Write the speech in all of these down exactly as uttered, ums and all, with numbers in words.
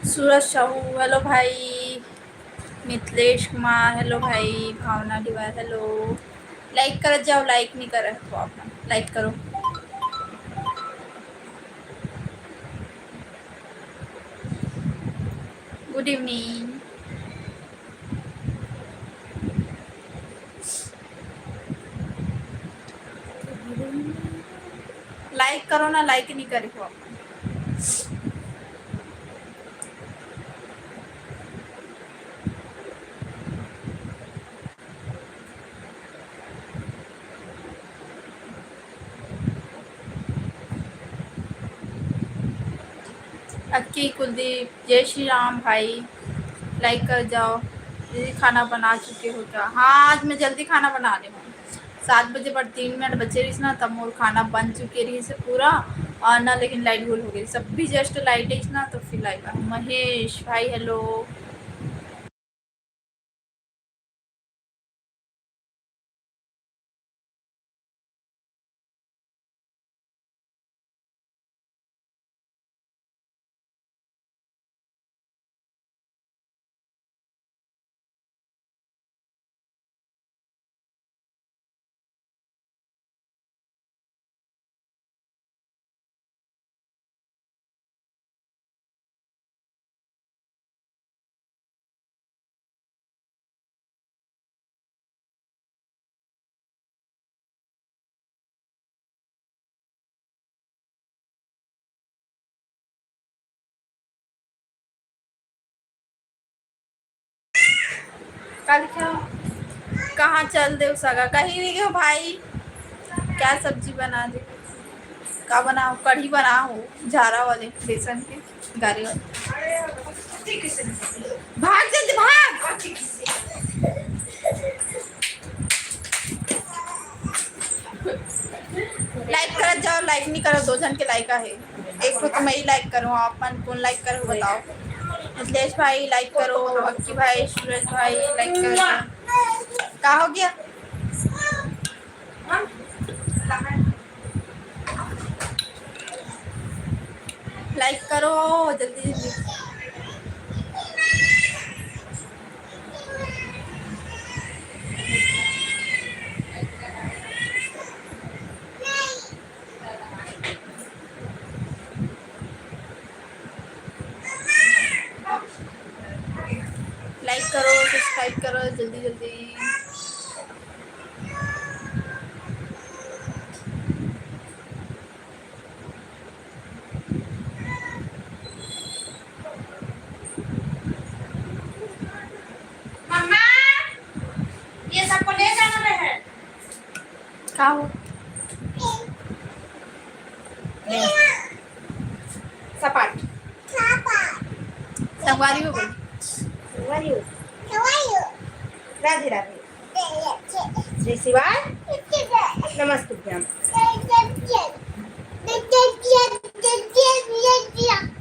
सूरज Sahu, hello भाई। Mithilesh Kumar, hello भाई। भावना डीवार, hello. लाइक करत जाओ, लाइक नहीं करत हो आप मन, लाइक करो। गुड इवनिंग। लाइक करो ना, लाइक नहीं करे हो आप। अक्की कुलदीप, जय श्री राम भाई, लाइक कर जाओ। दीदी खाना बना चुके हो क्या? हाँ, आज मैं जल्दी खाना बना ले हूँ। सात बजे पर तीन मिनट बचे रहिस ना, तब मोर खाना बन चुके रहिस पूरा। और ना, लेकिन लाइट गुल हो गई, सब भी जस्ट लाइट है ना, तो फिर लाइट आ। महेश भाई, हेलो। का लिखा? कहाँ चल देव सगा? कहीं नहीं गयो भाई। क्या सब्जी बना दे? का बनाओ? कढ़ी बनाओ, झारा वाले, बेसन के, गारे वाले। भाग जल्दी, भाग। लाइक करत जाओ, लाइक नहीं करो, दो झन के लाइक आहे। एक ठो तो मैं ही लाइक करूँ, आप मन कौन लाइक करो बताओ। मिथिलेश भाई लाइक करो, अक्की भाई, सूरज भाई लाइक करो। का हो गया? लाइक करो जल्दी जल्दी। लाइक करो, सब्सक्राइब करो जल्दी जल्दी। मम्मा, ये सबको ले जाना है। का हो? सपाट। संगवारी हो गई। संगवारी हो। राधे राधे। जय शिवाय। नमस्तुभ्यं।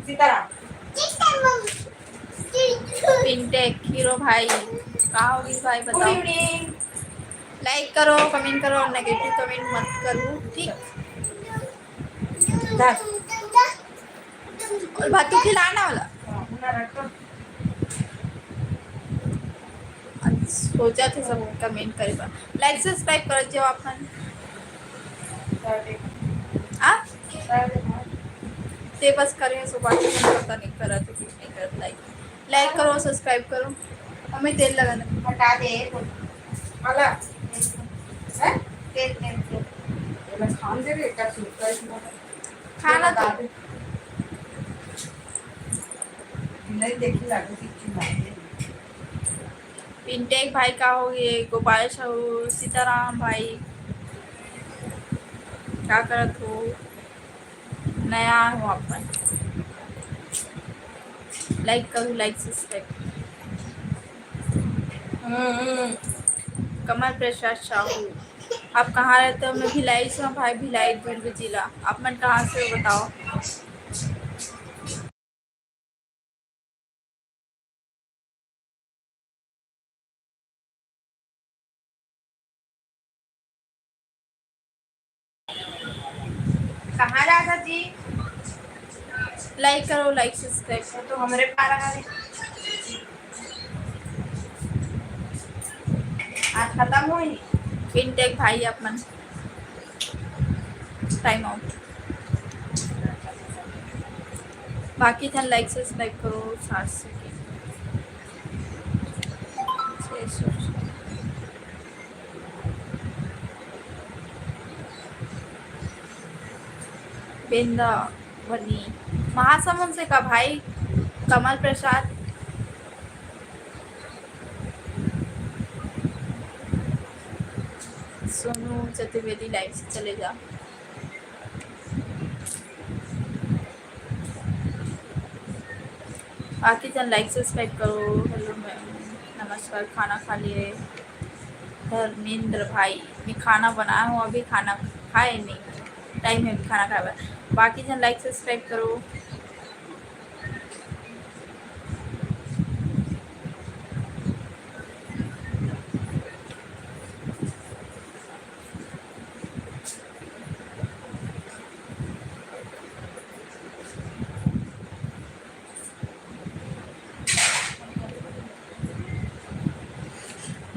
सीताराम। Fintech हीरो भाई, का हो गई भाई, बताओ। Good evening। लाइक करो, कमेंट करो और नेगेटिव कमेंट मत करो, ठीक? और भातू खिलाना वाला। सोचा थे सब कमेंट करे बर। लाइक सब्सक्राइब कर जाओ आप मन। आ? ते बस करे सो बाकी मन पता नहीं करा थे, कुछ नहीं करत। लाइक, लाइक करो, सब्सक्राइब करो। हमें तेल लगाना। हटा दे। वाला। हैं? तेल, तेल, तेल। ये बस खान दे रे, एक सूखा ही खाना। खाना तो। नहीं देखी लागू कितनी बात है। Fintech भाई का हो गए, गोपाल साहू, सीताराम भाई, का करत हो? नया हो अपन, लाइक करो, लाइक सब्सक्राइब। हम्म, कमल प्रसाद साहू, आप कहाँ रहते हो? मैं भिलाई से हूँ भाई, भिलाई दुर्ग जिला। आप मन कहाँ से हो बताओ। कहाँ जाता जी? Like करो, like subscribe करो। तो हमरे पारा हरे। आज खत्म होई। Intake भाई अपन। Time out। बाकी झन like subscribe करो, सात सौ के। छह सौ। वृंदावनी महासमुंद से का भाई? कमल प्रसाद, सोनू चतुर्वेदी live से चले जा। बाकी झन like subscribe करो। Hello ma'am, नमस्कार, खाना खा लिए? धर्मेंद्र भाई, मैं खाना बनाया हूँ, अभी खाना खाए नहीं, time है अभी खाना खाए बर। बाकी झन like subscribe करो।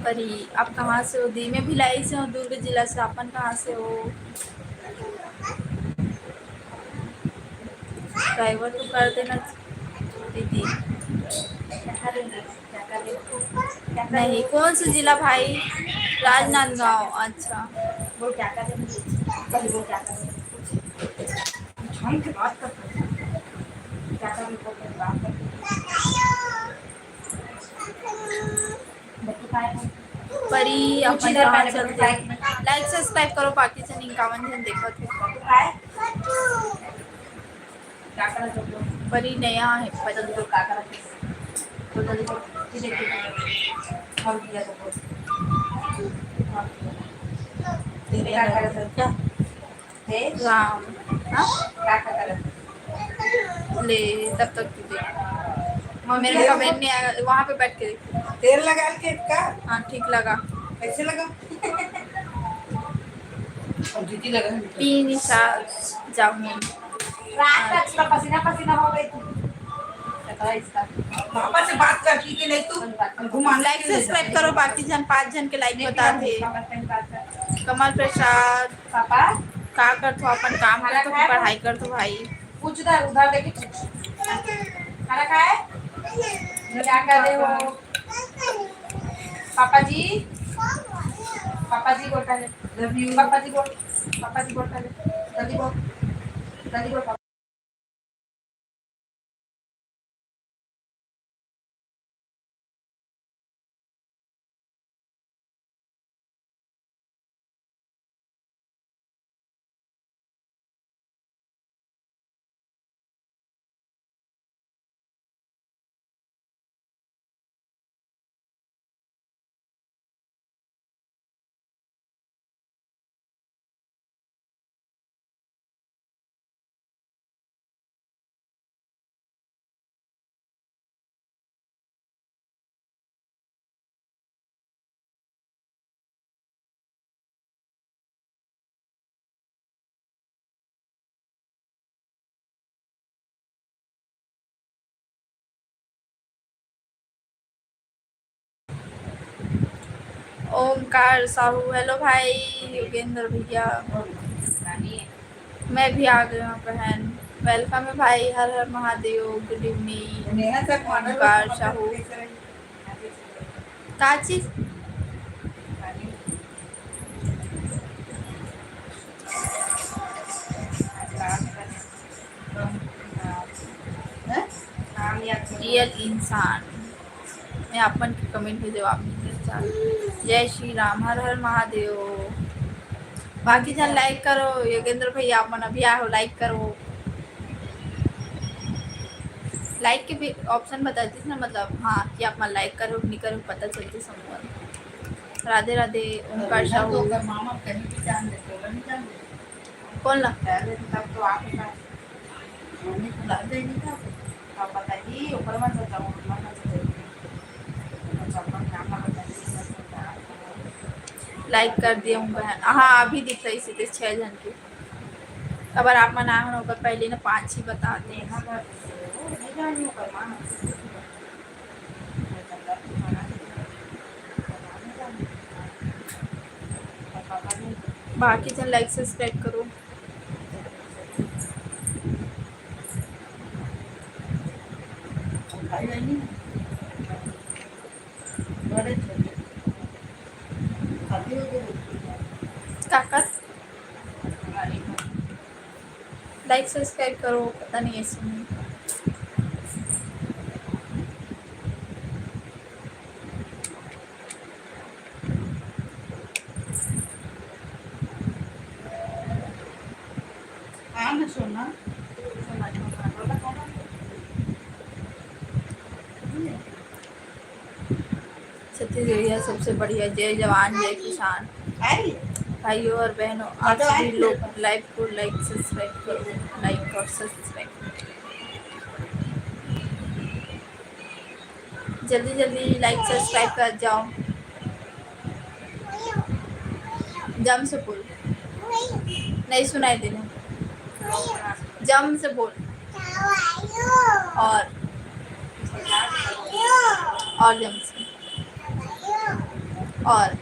परी, आप कहाँ से हो? दी, मैं भिलाई से हूँ, दुर्ग जिला से। अपन कहाँ से हो? Driver तो कर देना दीदी। नहीं, कौन सा जिला भाई? राजनांदगांव। अच्छा। बोल, क्या कर रहे हैं? पहले बोल, क्या कर रहे हैं? हम के बात करते हैं। क्या कर रहे हैं? बात करते हैं। बच्चों का है। परी, कुछ अपन इधर कहाँ पहले चलते हैं? Like subscribe करो, बाकी झन इक्यावन झन देखत हे। परी नया है, परी। राम, हाँ? ले, तब तक तू देख। मेरे comment नहीं आया, वहाँ पे बैठ के देख। तेल लगा के का? हाँ, ठीक लगा। कैसे लगा? पीनी सा जामुन। रात का इसका पसीना पसीना हो गई थी। पापा से बात करती कि नहीं तू? घुमा। Like subscribe करो, बाकी झन पाँच झन के like बता थे। कमल प्रसाद, पापा का करथो? अपन काम करथो कि पढ़ाई करथो भाई? पूछ उधर, उधर देखिए, पूछ। खाना खाए? क्या कर रहे हो? पापा जी, पापा जी बोलता है। Love you। पापा जी बोल, पापा जी बोलता है। जल्दी बोल, जल्दी बोल। ओमकार साहू, hello भाई योगेंद्र भैया, मैं भी आ गया हूँ बहन। Welcome है भाई, हर हर महादेव, good evening। ओमकार साहू, का चीज? Real इंसान। मैं अपन के comment के जवाब नहीं देना चाहती। जय श्री राम, हर हर महादेव। बाकी झन like करो, योगेंद्र भैया अपन अभी आए हो, like करो। Like के भी option बता दीजिए ना, मतलब, हाँ, कि आप मन like करो, नहीं करो, पता चलती समूह। राधे राधे, ओमकार साहू। कौन ला? Like कर दिया हूँ बहन। हाँ, अभी दिख रही सीधे छह जन की। अगर आप मन आए हो ना, ओकर पहले ना पाँच ही बता दे। बाकी जन like subscribe करो। काका, like subscribe करो, पता नहीं ऐसे नहीं। हाँ ना सोना। छत्तीसगढ़िया सबसे बढ़िया। जय जवान, जय किसान। भाइयों और बहनों, आप सभी लोग live को like, subscribe करो, like और subscribe। जल्दी जल्दी like subscribe कर जाओ। जम से बोल, नहीं सुनाई देने। जम से बोल। और, और जम से। और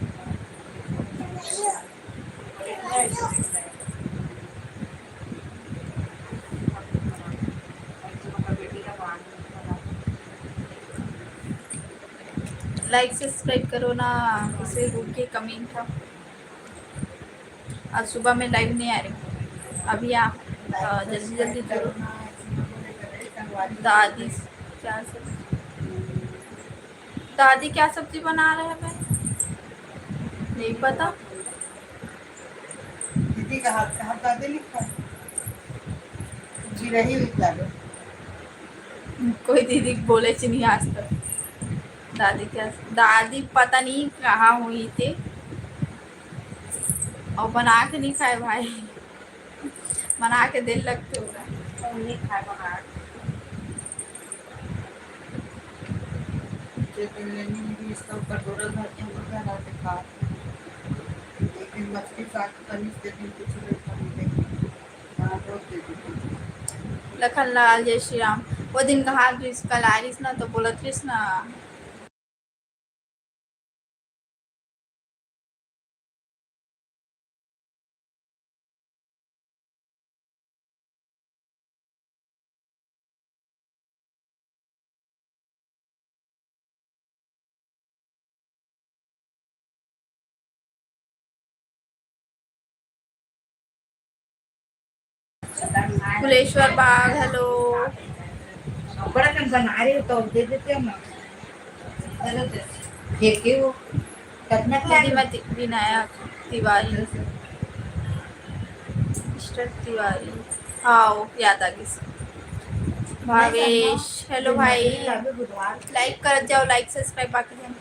like subscribe करो ना, किसी रुक के comment था। आज सुबह में live नहीं आ रही, अभी आ, अ, जल्दी जल्दी जुड़ो। दादी क्या सब्जी, दादी क्या सब्जी बना रहे हैं, नहीं पता। दीदी का हाथ, हाथ दादी लिखा है। जी रही हुई दादी। कोई दीदी बोले च नहीं आज तक। दादी क्या, दादी पता नहीं कहाँ हुई थे। और बना के नहीं खाए भाई, बना के दे लगते होगा। नहीं खाए बना के। जे दिन लेनी मिली, इसका कटोरा भर के हम लोग घर आके खा। एक दिन मछली साग पनीर के दिन कुछ नहीं खाते। हाँ, रोज दे देते। लखन लाल, जय श्री राम। वो दिन कहा कि कल आ रहीस ना, तो बोलत रहीस ना। फुलेश्वर बाग, hello। बड़ा कन बना रहे हो तो दे देते हम। फेंके हो। कितना प्लान? दीदी, मैं ति-, विनायक तिवारी, मिस्टर तिवारी। हाँ, वो याद आ गई। भावेश, hello भाई। Like कर जाओ, like subscribe बाकी है।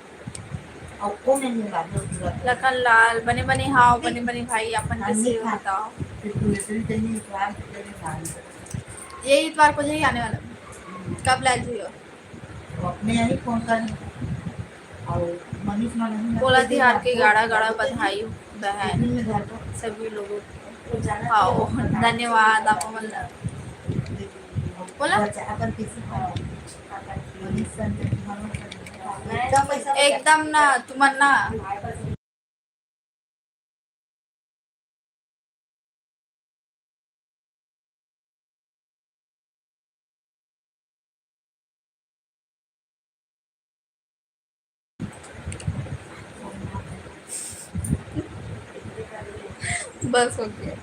लखन लाल, बने बने, हाँ, बने बने भाई, अपन कैसे हो बताओ? ये इतवार को यही आने वाला। कब लाल जी हो? अपने यही फोन कर। और मनीष ना नहीं, पोला तिहार के गाड़ा गाड़ा बधाई बहन सभी लोगों को। हाँ, धन्यवाद आप मन ला। बोला? एकदम ना, तुमन ना। बस हो गया।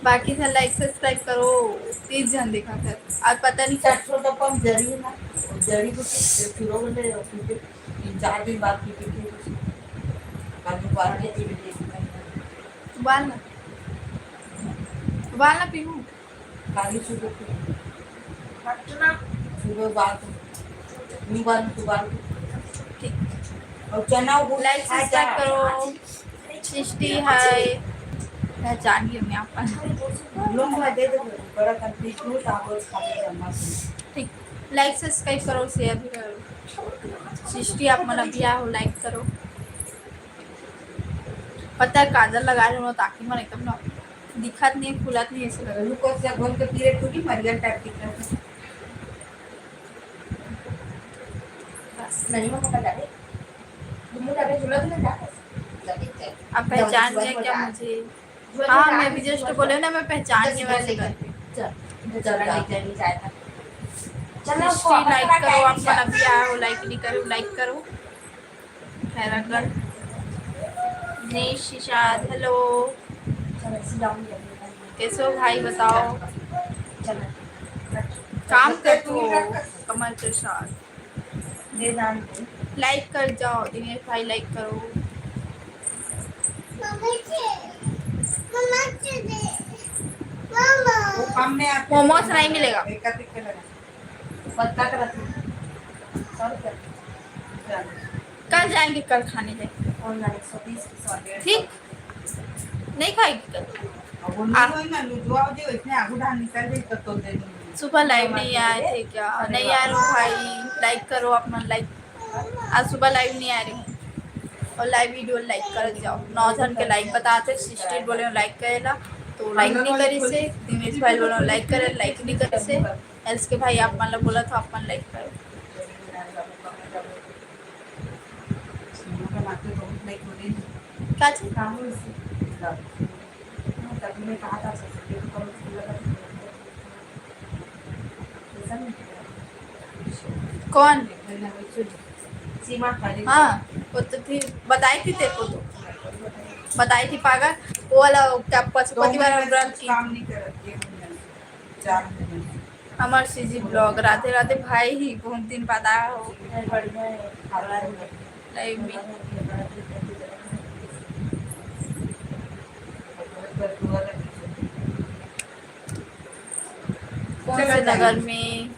बाकी था like subscribe करो, तीस जन देखा कर। आज पता नहीं क्या। सरसों तो कम जरी ना, जरी को फिर फिर वो ले, फिर तीन चार दिन बाद फिर फिर बाद में बाद में फिर उबाल ना, उबाल ना पीहू। काली सुबह के। सुबह बात। न्यू बात तो बात। ठीक। और चना वो like subscribe करो। सृष्टि है। पहचान गई मैं आपका। लोग में दे दो, बड़ा कंफ्यूज हो, तो आप लोग खाते हैं, मस्त। ठीक। Like subscribe करो, share भी करो। सृष्टि आप मन अभी आओ, like करो। पता है काजल लगा रहे हो, ताकि मन एकदम ना दिखत नहीं, खुलत नहीं ऐसे लगा। ग्लूकोज से घोल के पी रहे, पूरी मरियल टाइप दिख रहा है। बस। नहीं हो पता जाने। तुम लोग अभी झूला झूला जाते हैं? आप पहचान गए क्या मुझे? हाँ, मैं भी just बोले ना, मैं पहचान नहीं वैसे करके। चल, चल, चल, चल। चलो, हिस्ट्री like करो, आप मन अभी आए हो, like नहीं करो, like करो। खैरागढ़। दिनेश निषाद, hello। कैसे हो भाई, बताओ। काम करते हो, कमल प्रसाद। Like कर जाओ दिनेश भाई, like करो। मोमोज नहीं मिलेगा। कल जाएंगे, कल खाने जाएंगे। ठीक, नहीं खाएगी कल। सुबह live नहीं आए थे क्या? नहीं आ रहे हो भाई, like करो, अपना like। आज सुबह live नहीं आ रही हूँ। और live video like कर जाओ। नौ जन के like बताते, सिस्टर बोले like करेला, तो like नहीं करी से। दिनेश भाई बोले like करे, like नहीं करी से। एल्स के भाई, आप मन ला बोला था, आप मन like करो। का चीज? कौन? हाँ, वो तो थी, बताई थी तेरे को तो। बताई थी पागल, वो वाला क्या पशुपति वाला व्रत की। हमार सीजी ब्लॉग, राधे राधे भाई, बहुत दिन बाद आया हो। बढ़िया है। Live में। कौन से नगर में?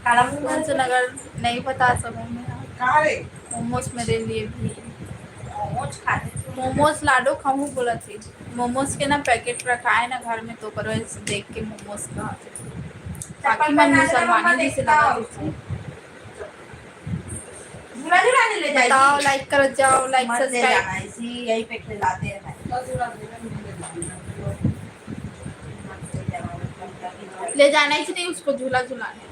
कौन से नगर? नहीं बता सकूँ मैं। मोमोज मेरे लिए भी। मोमोज लाडो खाऊँ बोला थी। मोमोज के ना packet रखा है ना घर में, तो ओकर वजह से देख के मोमोज का। बाकी मैं मुसलमानी जी से लगा देती हूँ। बताओ, like कर जाओ, like subscribe। ले जाना ही नहीं उसको झूला झुलाने।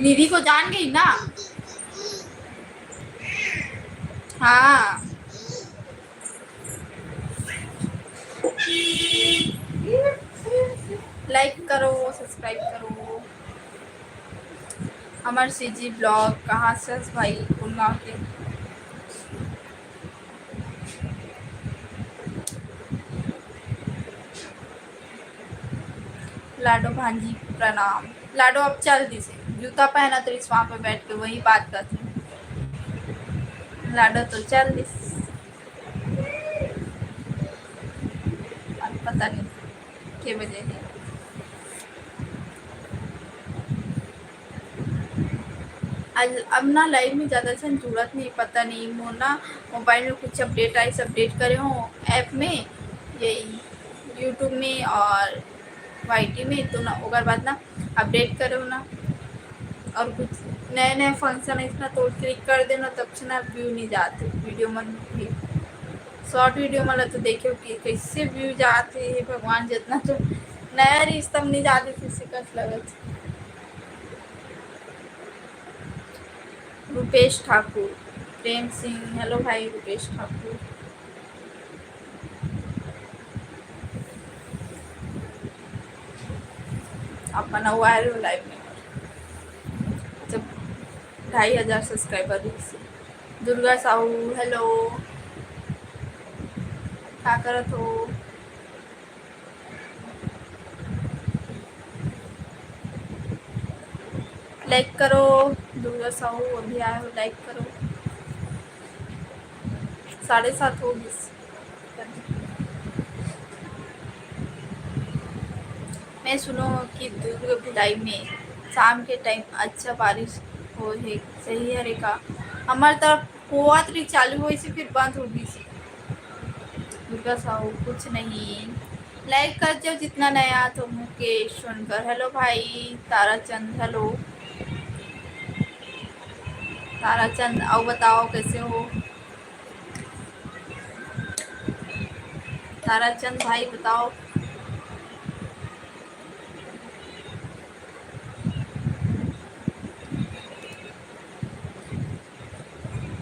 निधि को जान गई ना? हाँ। Like करो, subscribe करो। अमर सीजी ब्लॉग, कहाँ से हस भाई? कौन गाँव के? लाडो भांजी प्रणाम। लाडो अब चल दिसे, जूता पहना तो इस वहाँ पे बैठ के वही बात करती। लाडो तो चल दिस। अब पता नहीं के बजे है। अब ना live में ज़्यादा झन जुड़त नहीं, पता नहीं मोर ना मोबाइल में कुछ update आइस, update करे हो app में, यही YouTube में और वाईटी में, तो ना ओकर बाद ना update करे हो ना, और कुछ नया नया function है इतना तो click कर देना, तब से ना view नहीं जाते video मन भी। Short video मन ला तो देखे हो कि कैसे view जाते हैं भगवान, जितना तो नया रिश्ता में नहीं जाते थे, से कस लगत। रुपेश ठाकुर, प्रेम सिंह, hello भाई रुपेश ठाकुर। अपन अउ आए रहो live में, जब ढाई हजार subscriber रहिस। दुर्गा साहू, hello, का करत हो? Like करो, दुर्गा साहू अभी आए हो, like करो। साढ़े सात हो गइस। मैं सुनो कि दुर्ग भिलाई में शाम के time अच्छा बारिश हो है, सही हरे का? हमर तरफ होवत रही, चालू होइस, फिर बंद हो गइस। दुर्गा साहू कुछ नहीं, like कर जाओ जितना नया तो। मुकेश सोनकर, hello भाई। ताराचंद, hello। ताराचंद, आओ बताओ कैसे हो? ताराचंद भाई बताओ।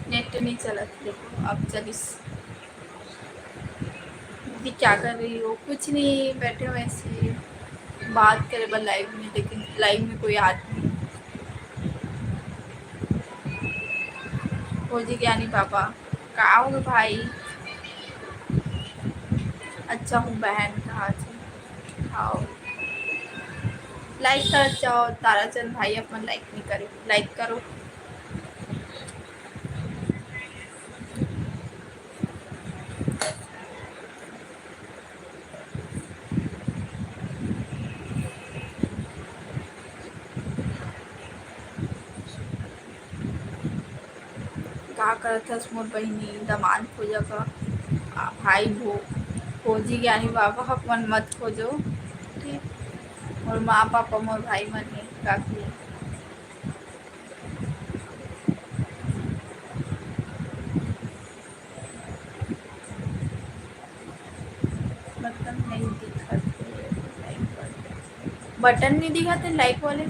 नेट नहीं चलत, देखो अब चलिस। दीदी क्या कर रही हो? कुछ नहीं, बैठे हो ऐसे ही बात करे बर लाइव में, लेकिन लाइव में कोई आदमी। फौजी ज्ञानी पापा, का हो भाई? अच्छा हूँ बहन, कहा थी? आओ, लाइक कर जाओ। ताराचंद भाई अपन लाइक नहीं करे, लाइक करो। का करत हस मोर बहिनी, दमांद खोजा का? आ, भाई भो, फौजी ज्ञानी बाबा अपन मत खोजो, ठीक? मोर माँ पापा, मोर भाई मन हे, काफी हे। बटन नहीं दिखत हे, लाइक बटन। बटन नहीं दिखत हे लाइक वाले।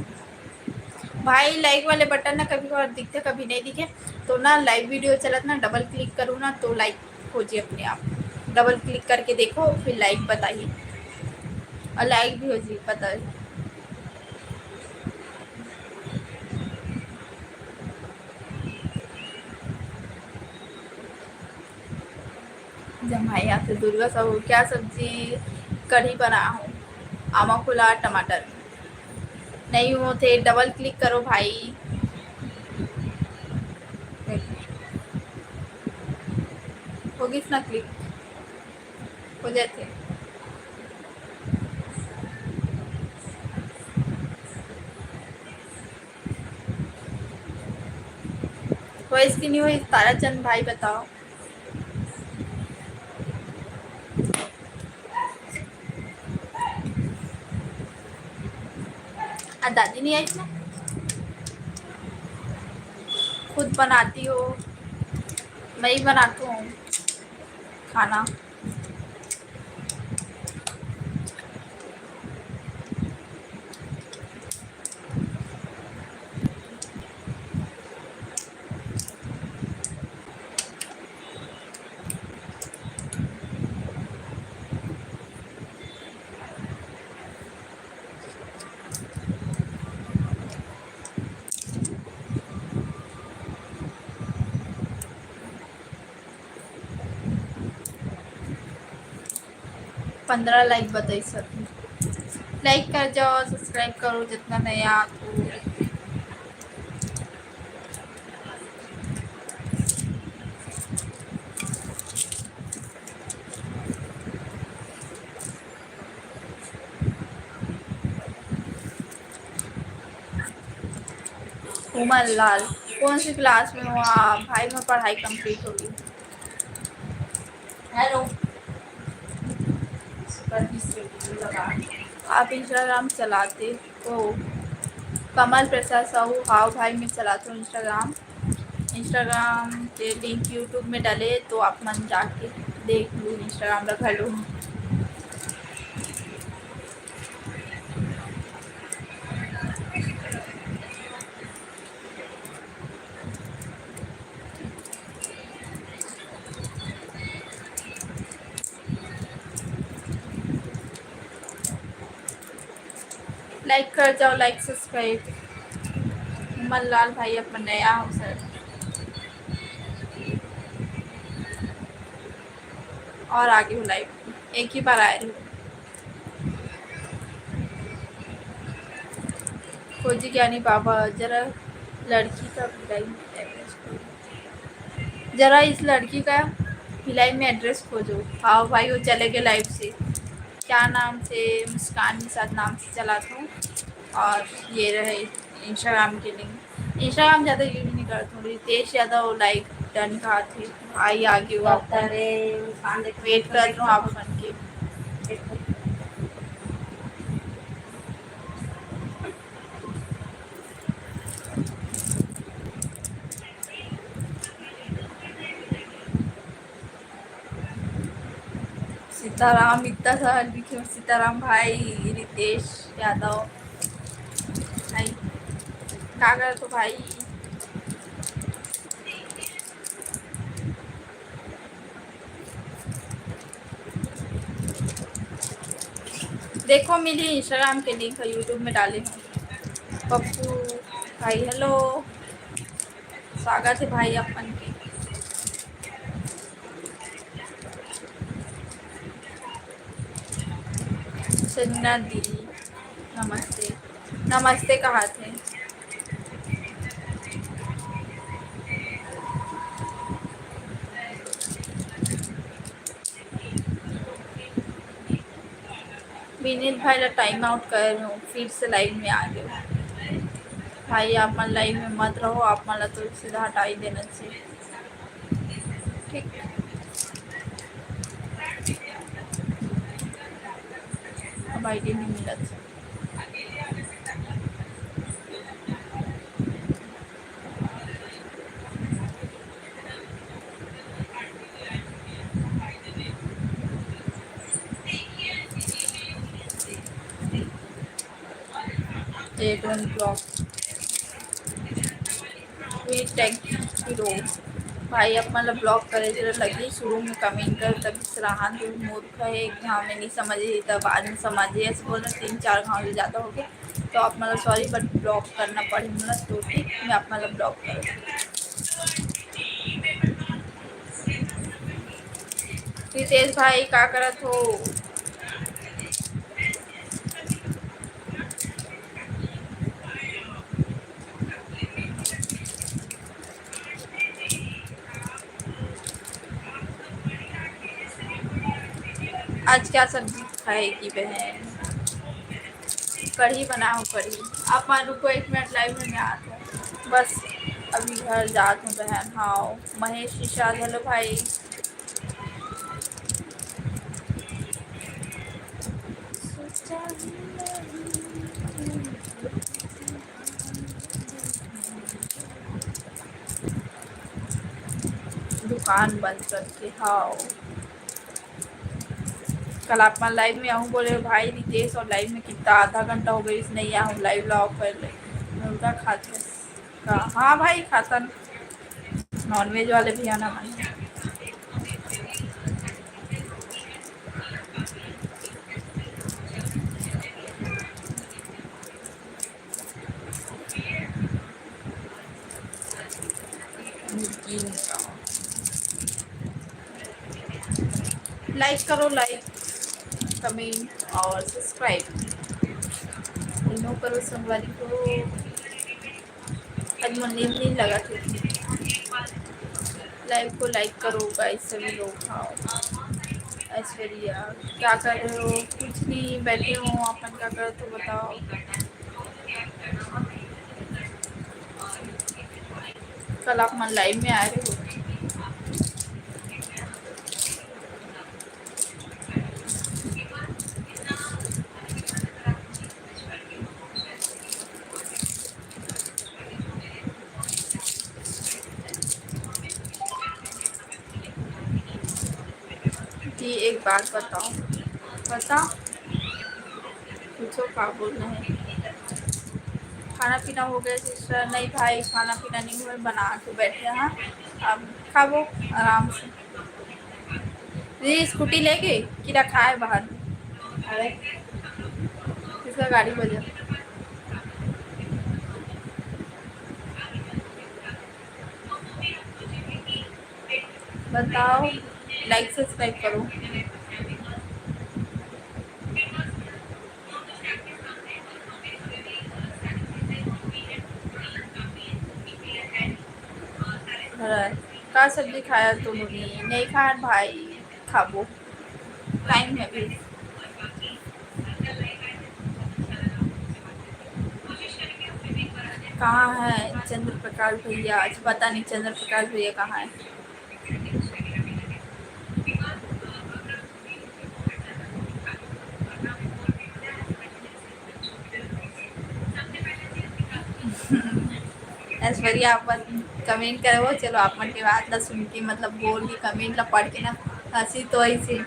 भाई, लाइक वाले बटन ना कभी कभार दिखते, कभी नहीं दिखे, तो ना लाइव वीडियो चलत ना, डबल क्लिक करूँ ना तो लाइक हो जी अपने आप। डबल क्लिक करके देखो, फिर लाइक बताइए, और लाइक भी हो जी, पता है। जमाई आथे दुर्गा साहू, क्या सब्जी? कढ़ी बना हूँ, आमा कुला टमाटर। नहीं होथे, डबल क्लिक करो भाई। हो गिस ना क्लिक, हो जाथे। वॉइस की नहीं हुई, ताराचंद भाई बताओ। आ, दादी नहीं आई ना, खुद बनाती हो, मैं ही बनाती हूँ खाना। पंद्रह लाइक बताई सब। लाइक कर जाओ, सब्सक्राइब करो, जितना नया तो। उमर लाल, कौन सी क्लास में हो आप? भाई, मैं पढ़ाई कंप्लीट हो गई। हेलो। आप इंस्टाग्राम चलाते हो? कमल प्रसाद साहू, हाँ भाई, मैं चलाती हूँ इंस्टाग्राम। इंस्टाग्राम के लिंक यूट्यूब में डले, तो आप मन जाके देख लो इंस्टाग्राम ला घलो। लाइक कर जाओ, लाइक सब्सक्राइब। उमर लाल भाई, अपन नया हो सर, और आगे हो लाइव, एक ही बार आए रहो। खोजी ज्ञानी बाबा, जरा लड़की का भिलाई में एड्रेस खोजो, जरा इस लड़की का भिलाई में एड्रेस खोजो। हाँ भाई, वो चले गए लाइव से। क्या नाम से? मुस्कान निषाद नाम से चलाता हूँ। और ये रहे इंस्टाग्राम के लिंक। इंस्टाग्राम ज़्यादा यूज नहीं करता हूँ, रितेश यादव लाइक डन का थे। आई आगे वो आप। अरे, मुस्कान देख, वेट कर रहा हूँ आप मन के। सीताराम, इतना सारा लिखे हो, सीताराम भाई, रितेश यादव भाई, का करत हो भाई? देखो, मिली Instagram के link ह, YouTube में डाले हूँ। पप्पू भाई, hello, स्वागत है भाई अपन के। संजना दी, नमस्ते। नमस्ते कहाथे। विनीत भाई ला time out कर रहे हो, फिर से live में आ गए हो। भाई, आप मन live में मत रहो, आप मन ला तो सीधा हटा ही देना चाहिए। ठीक, अब ID नहीं मिला था। They don't block। We thank you। भाई, आप मन ला block करे जरा लगी, शुरू में comment कर, तब सराहन दे, मूर्ख है, एक घाव में नहीं समझे, तब बाद में समझे, ऐसे बोलना तीन चार घाव ले जाता हो गया। तो आप मन ला sorry, but block करना पड़े मोला, तो ठीक, मैं आप मन ला block कर। रितेश भाई, का करत हो? आज क्या सब्जी खाएगी बहन? कढ़ी बनाओ, कढ़ी। आप मन रुको, एक मिनट, live में मैं आत हूँ। बस अभी घर जात हूँ बहन। हाँ, महेश निषाद, hello भाई। दुकान बंद करके, हाँ। कल आप मन live में आहूँ बोले भाई रितेश, और live में कितना आधा घंटा हो गया, इस नहीं आहूँ, live ला off कर ले। मुर्गा खाते का? हाँ भाई, खातन, non-veg वाले भी आना मन। Like करो, like, comment और subscribe तीनों करो संगवारी हो। आज मोर नींद नहीं लगा थी। Live को like करो guys सभी लोग। हाँ, ऐश्वर्या, क्या कर रहे हो? कुछ नहीं, बैठे हो। अपन क्या करत हो बताओ? कल आप मन live में आए रहे हो। जी, एक बात बताओ, बता, पूछो, का बोलना है? खाना पीना हो गया sister? नहीं भाई, खाना पीना नहीं हुआ, बना के बैठे हैं, अब खाबो आराम से। जी, scooty लेके कि रखा है बाहर में? अरे, किसका गाड़ी बजा? बताओ, like subscribe करो। का सब्जी खाया तुमने? नहीं खान भाई, खाबो, time है अभी। कहाँ है चंद्र प्रकाश भैया? आज पता नहीं चंद्र प्रकाश भैया कहाँ है। ऐश्वर्या, आप comment करे हो, चलो, आप मन के बात ला सुन के, मतलब, बोल के, comment ला पढ़ के ना, हंसी तो ऐसे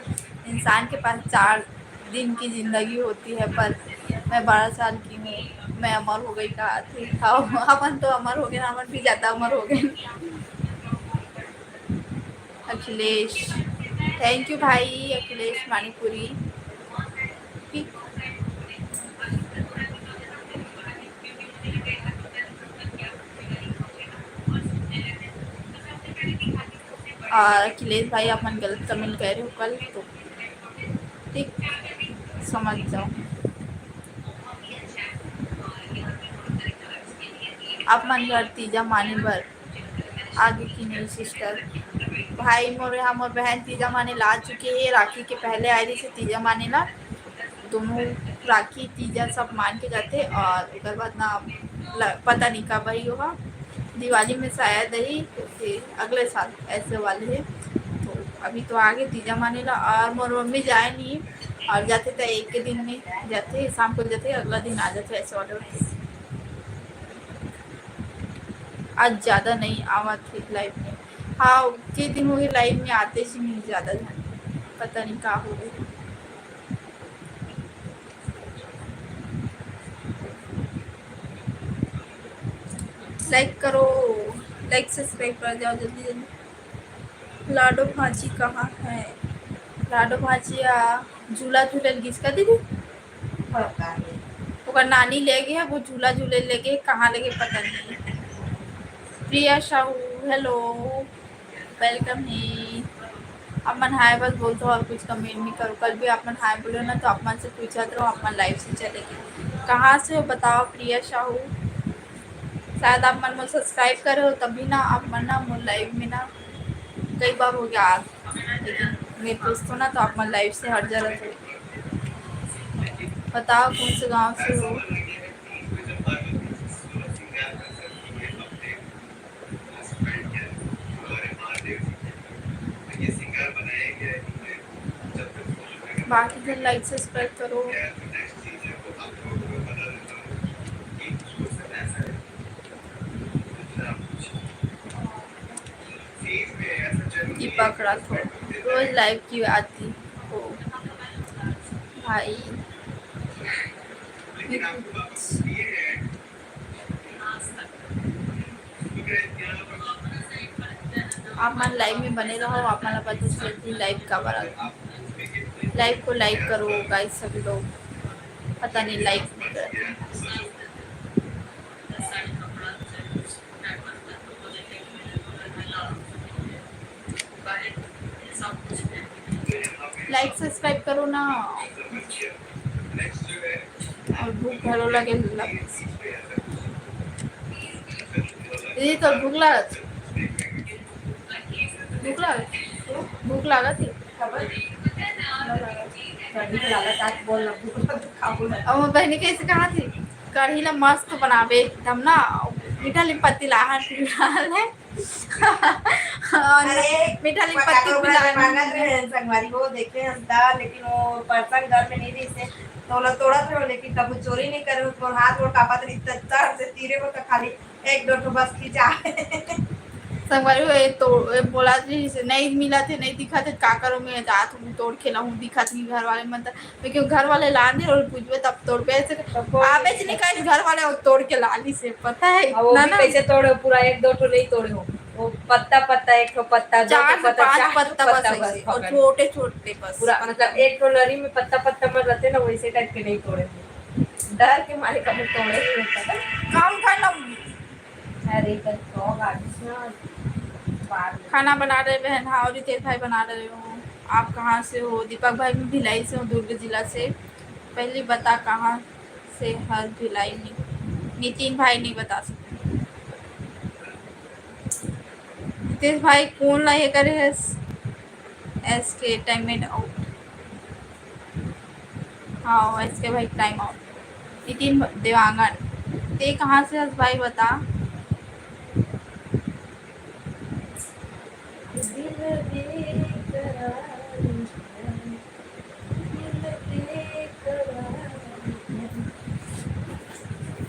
इंसान के पास चार दिन की जिंदगी होती है, पर मैं बारह साल की हूँ, मैं अमर हो गई कहा थी। हाँ, अपन तो अमर हो गए, अपन भी ज्यादा अमर हो गए। अखिलेश, thank you भाई अखिलेश मानीपुरी। ठीक। और अखिलेश भाई, आप मन गलत कमेंट कर रहे हो कल तो, ठीक, समझ जाओ। आप मन घर तीजा माने बर आगे कि नहीं सिस्टर? भाई मोर यहाँ मोर बहन तीजा माने ला चुके हे, राखी के पहले आए रही से तीजा माने ला। दोनों राखी तीजा सब मान के जाते और ओकर बाद ना ल-, पता नहीं कब आई होगा, दिवाली में शायद आई, फिर अगले साल ऐसे वाले है। तो अभी तो आगे तीजा माने ला और मोर मम्मी जाए नहीं, और जाते तो एक के दिन में जाते, शाम को जाते, अगला दिन आ जाते, ऐसे वाले होते। आज ज्यादा नहीं आवत है लाइव में। हाँ, के दिन हो गए लाइव में आते ही नहीं ज्यादा, पता नहीं का हो गए। लाइक करो, लाइक सब्सक्राइब कर जाओ जल्दी जल्दी। लाडो भांची कहाँ है? लाडो भांची आ, झूला झूले गिस का दीदी? पता नहीं। ओकर नानी ले गए है, वो झूला झूले ले गए, कहाँ ले गए पता नहीं। प्रिया साहू, हेलो, वेलकम है। आप मन हाय बस बोलते हो और कुछ कमेंट नहीं करो। कल भी आप मन हाय बोलो ना तो आप मन से पूछा तो आप मन लाइव से चले गए। कहाँ से हो बताओ प्रिया साहू? शायद आप मन मोर सब्सक्राइब करे हो तभी ना आप मन ना मोर लाइव में ना कई बार हो गया, लेकिन मैं पूछता हूँ ना तो आप मन लाइव से हट जा रहे थे। बताओ कौन से गांव से हो? बाकी जन लाइक सब्सक्राइब करो। की पकड़ा थो रोज लाइव की आती हो भाई। आप मन लाइव में बने रहो, आप मन ला पता चलती लाइव काबर आती। लाइव को लाइक करो गाइस सब लोग, पता नहीं लाइक नहीं करते। लाइक सब्सक्राइब करो ना। और भूख घलो लगे ला। दीदी, तो भूख लागत? भूख लागत? भूख लागत ही? कढ़ी लागत, आज बोल ना, भूख लागत, खाबो ना। और वो बहनी कैसे कहा थी, कढ़ी ला मस्त बनावे एकदम ना, मीठा नीम पत्ती लाहन फिलहाल है। और अरे, मीठा नीम पत्ती पटाखा पिलाना। मांगत रहे संगवारी हो, देखे हम दा, लेकिन वो पर्सन घर में नहीं रही से, तो ओला तोड़त रहो, लेकिन कभू चोरी नहीं करे, तो हाथ गोड़ कांपत रही, त चढ़ से तीरे को तो खाली एक दो ठो बस खिंचा। संगवारी हो, ये तो, ये बोला जी से, "नहीं मिला थे, नहीं दिखा थे, का करो, मैं जात हूँ, तोड़ के लाऊं, दिखा थे घर वाले मन त।" लेकिन घर वाले लान दे और पूछबे तब तोड़बे, ऐसे तो कोई आवेच नहीं, कहीं घर वाले वो तोड़ के ला ली से, पता है अब वो इतना भी ना। कैसे तोड़े हो? पूरा एक दो ठो नहीं तोड़े हो, वो पत्ता पत्ता, एक ठो पत्ता, दो चार ठो से पत्ता, पांच चार ठो पत्ता बस पत्ता ऐसे, और पकड़े। छोटे छोटे बस। पूरा मतलब एक ठो लरी में पत्ता पत्ता मर रहते ना, वैसे टाइप के नहीं तोड़े हो। डर के मारे कभी तोड़े नहीं होता। काम का ना। अरे, इधर तो गाड़ी से ना बाहर। खाना बना रहे बहन, हाँ, और रितेश भाई बना रहे हो। आप कहाँ से हो? दीपक भाई, मैं भिलाई से हूँ, दुर्ग जिला से। पहले बता कहाँ से हर भिलाई में। नितिन भाई नहीं बता सकते। रितेश भाई कौन ला ये करे है? एस के टाइम आउट। हाँ, एस के भाई टाइम आउट। नितिन देवांगन, ते कहाँ से हस भाई बता?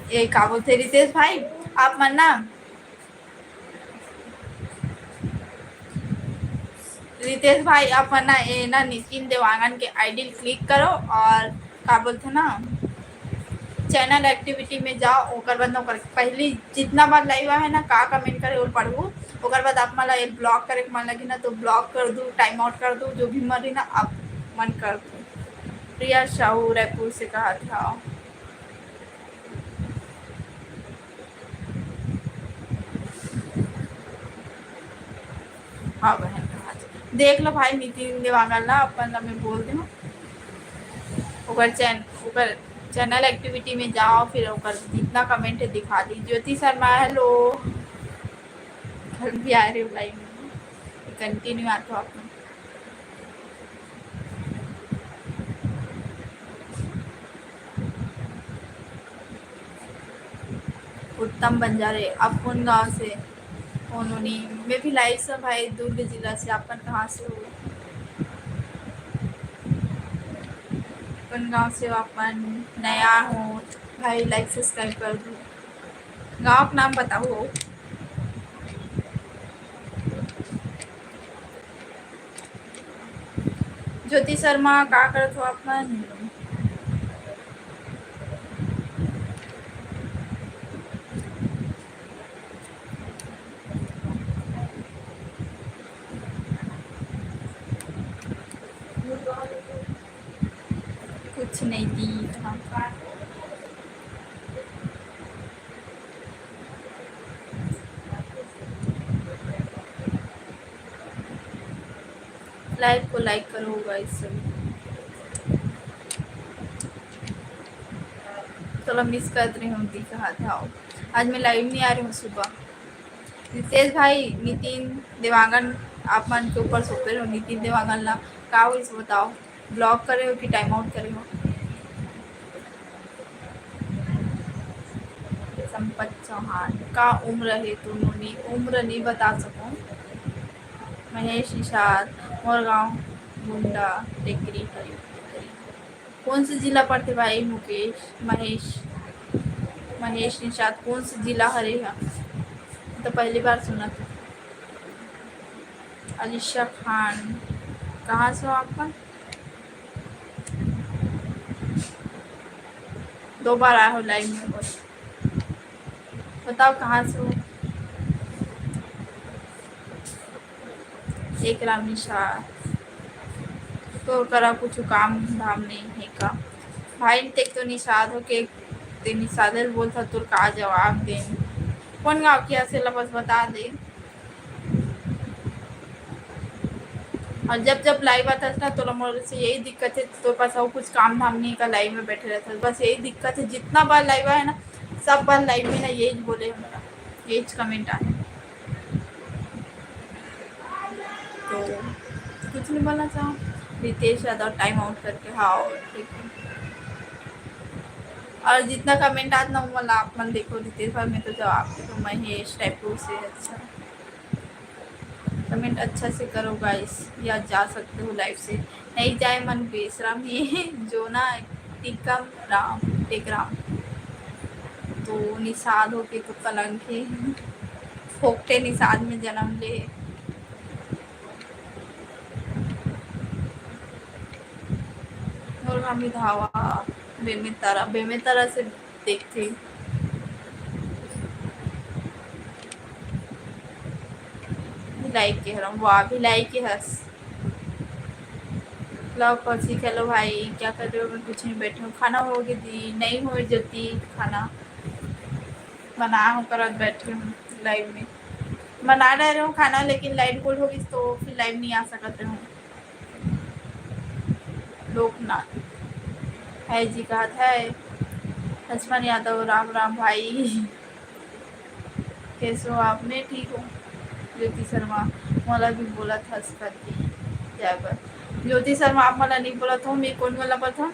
ये का बोलते रितेश भाई, आप मन ना रितेश भाई, अपन ना, ए ना नितिन देवांगन के आईडी क्लिक करो और का बोलथे ना, चैनल एक्टिविटी में जाओ, ओकर बाद ना ओकर पहली जितना बार लाइव आहे ना, का कमेंट करे, वो पढ़ू। ओकर बाद आप मन ला ये ब्लॉक करे के मन लगी ना, तो ब्लॉक कर दू, टाइम आउट कर दू, जो भी मन रही ना, आप मन कर दू। प्रिया साहू रायपुर से कहा था। हाँ बहन, कहाँ से? देख लो भाई, नितिन देवांगन ला अपन ला मैं बोल दूँ, ओकर चैन-, ओकर चैनल एक्टिविटी में जाओ, फिर ओकर जितना कमेंट है दिखा दी। ज्योति शर्मा, हेलो, कल भी आ रही हो लाइव में, कंटिन्यू आते हो आप लोग। उत्तम बंजारे, आप कौन गांव से? कौन होनी? मैं भी लाइव से भाई, दुर्ग जिला से। अपन कहाँ से हो? कौन गांव से हो? अपन नया हो भाई, लाइक सब्सक्राइब कर दो। गांव का नाम बताओ। ज्योति शर्मा, का करत हो आप मन? कुछ नहीं दी था। लाइव को लाइक करो गाइस सभी। चलो, मिस कर रही हूँ, दिखा था। आज मैं लाइव नहीं आ रही हूँ सुबह। रितेश भाई, नितिन देवांगन आप मन के ऊपर सौंपे रहो। नितिन देवांगन ला का होइस बताओ, ब्लॉक करे हो कि टाइम आउट करे हो? संपत चौहान, का उम्र है तू नोनी? उम्र नहीं बता सकूँ। महेश निषाद, मोर गांव गुंडा टेकरी हरी। कौन से जिला पड़थे भाई? मुकेश, महेश, महेश निषाद, कौन से जिला हरे हा? तो पहली बार सुना था। अलिशा खान, कहाँ से हो आपका? दो बार आए हो लाइव में, बस बताओ कहाँ से हो? एक राम निषाद, तोर करा कुछ काम धाम नहीं है का? भाई, तें तो निषाद हो के, तें निषाद ल बोलथा, तोर का जवाब दें? कौन गाँव के हस, एला बस बता दे। और जब जब लाइव आथस ना, तोला मोर से यही दिक्कत है, तोर पास और कुछ काम धाम नहीं का, लाइव में बैठे रहथस, बस यही दिक्कत है। जितना बार लाइव आए ना, सब बार लाइव में ना यही बोले हमरा, यही कमेंट आए। तो कुछ नहीं बोलना चाहूँ, रितेश यादव टाइम आउट करके, हाँ, ठीक है। और जितना कमेंट आत ना, वो वाला आप मन देखो, रितेश भाई, मैं तो जवाब दे दूँ, महेश रायपुर से। अच्छा, कमेंट अच्छा से करो गाइस, या जा सकते हो लाइव से। नहीं जाए मन बेसरम ही, जो ना टिकम राम, टेकराम। तो निषाद होके तो कलंक है, फोकटे निषाद में जन्म ले। मोर गाँव में धावा, बेमेतरा, बेमेतरा से देखथे। भिलाई के हरम, वाह, भिलाई के हस। लव कौशिक, हेलो भाई, क्या कर रहे हो? मैं कुछ नहीं, बैठे हूँ। खाना हो गया दी? नहीं हो ज्योति, खाना बना हूँ, करत बैठे हूँ लाइव में। बना रहे हूँ खाना, लेकिन लाइट गोल हो गई तो फिर लाइव नहीं आ सकते हूँ। लोकनाथ है जी, कहा था है। लक्ष्मण यादव, राम राम भाई, कैसे हो आप? मैं ठीक हूँ। ज्योति शर्मा, मोला भी बोलत हस करके जाए बर। ज्योति शर्मा, आप मोला नहीं बोलत हो, मैं कौन वाला बोलत हूँ?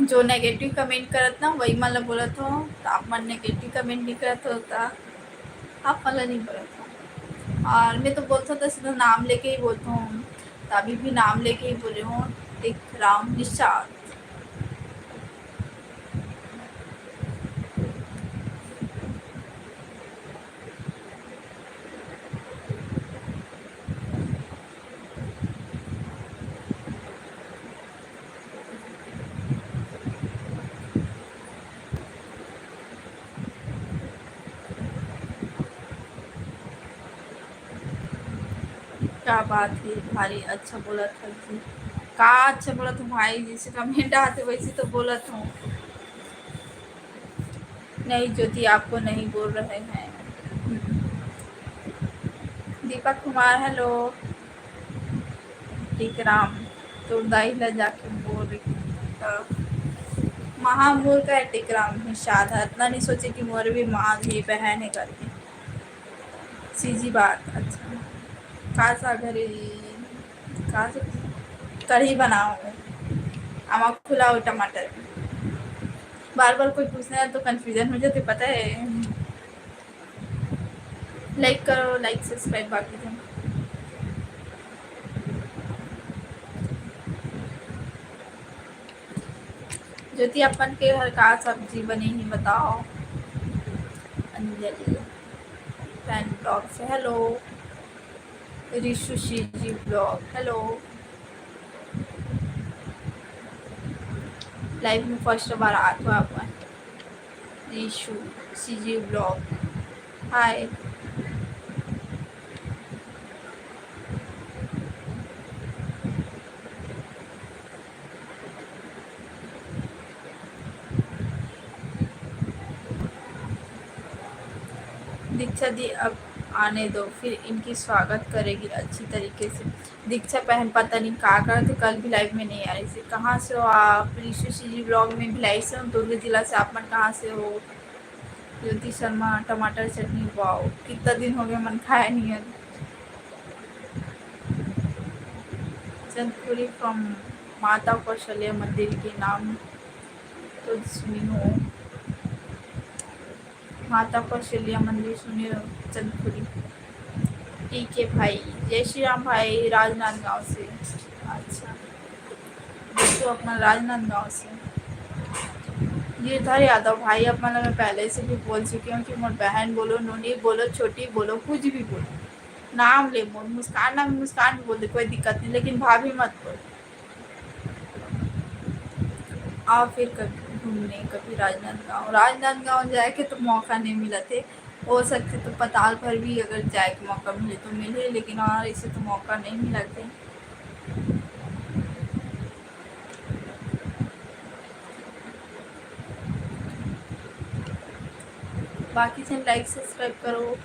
जो नेगेटिव कमेंट करत ना, वही मन ला बोलत हो, तो आप मन नेगेटिव कमेंट नहीं करत हो, तो आप मन ला नहीं बोलत हो। और मैं तो बोलत हूँ, तो सीधा नाम लेके ही बोलत हूँ, तो अभी भी नाम लेके ही बोले हूँ, टिक राम निषाद। का बात हे भारी, अच्छा बोलत हव जी। का अच्छा बोलत हव भाई, जइसे comment आथे वइसे तो बोलत हव। नहीं ज्योति, आपको नहीं बोल रहे हैं। हम्म। दीपक कुमार, hello। टिकराम, तोर दाई ला जाके बोल रही। तो महामूल का है टिकराम, निषाद है, इतना नहीं सोचे कि मोर भी माँ भी बहन है करके। सीधी बात, अच्छा। का सा घरे, का सा कढ़ी बनाओ, आमा खुला और टमाटर। बार-बार कोई पूछना है तो confusion हो जाथे, पता है। Like करो, like subscribe बाकी जन। ज्योति, अपन के घर का सब्जी बने ही बताओ। अंजलि fan blog से hello। Rishu CG blog hello। Live में first बार आत हो आप। Rishu CG blog hi। दीक्षा दी, अब आने दो, फिर इनकी स्वागत करेगी अच्छी तरीके से। दीक्षा बहन पता नहीं का करत हे, कल भी live में नहीं आ रही थी। कहाँ से हो आप? रिशु सीजी blog में भिलाई से हूँ, दुर्ग जिला से। आप मन कहाँ से हो? ज्योति शर्मा, टमाटर चटनी, wow, कितना दिन हो गया मन खाया नहीं है। चंदखुरी from माता कौशल्या मंदिर के नाम तो सुनी हो। माता कौशल्या मंदिर सुने हो, चंदखुरी। ठीक है भाई, जय श्री राम भाई, राजनांदगांव से। अच्छा, दोस्तों, अपना राजनांदगांव से। गिरधर यादव भाई, अपना मैं पहले से भी बोल चुकी हूँ कि मोर बहन बोलो, नोनी बोलो, छोटी बोलो, कुछ भी बोलो, नाम ले मोर, मुस्कान, नाम मुस्कान भी बोल दे, कोई दिक्कत नहीं, लेकिन भाभी मत बोल। आओ फिर कभी घूमने, कभी राजनांदगांव। राजनांदगांव जाए के तो मौका नहीं मिला थे, हो सकते तो पताल पर भी अगर जाए के मौका मिले तो मिले, लेकिन और ऐसे तो मौका नहीं मिला थे। बाकी से like subscribe करो।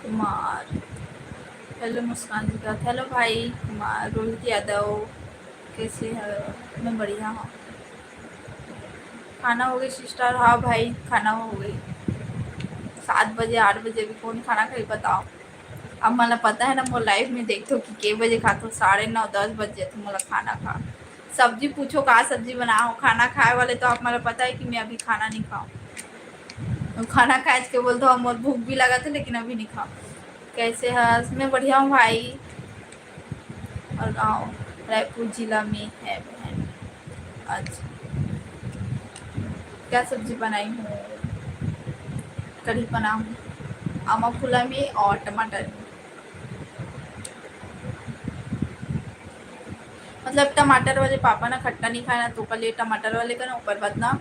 कुमार, hello मुस्कान जी का, hello भाई कुमार, रोहित यादव, कैसे है? मैं बढ़िया हूँ। खाना हो गई sister? हाँ भाई, खाना हो गई। सात बजे, आठ बजे भी कौन खाना खाई बताओ? अब मला पता है ना, मोर live में देखथो कि के बजे खाथो, साढ़े नौ, दस बजे तो मोला खाना खा। सब्जी पूछो, का सब्जी बनाओ? खाना खाए वाले तो आप मला पता है कि मैं अभी खाना नहीं खाऊँ। खाना खाए के बोलथो, मोर भूख भी लगा था लेकिन अभी नहीं खाऊँ। कैसे हस? मैं बढ़िया हूँ भाई। और गाँव रायपुर जिला में है बहन। अच्छा, क्या सब्जी बनाई हूँ? कढ़ी बनाऊँ, आमा फूला में और टमाटर में। मतलब टमाटर वाले पापा ना खट्टा नहीं खाना, तो पहले टमाटर वाले का ना ऊपर बाद ना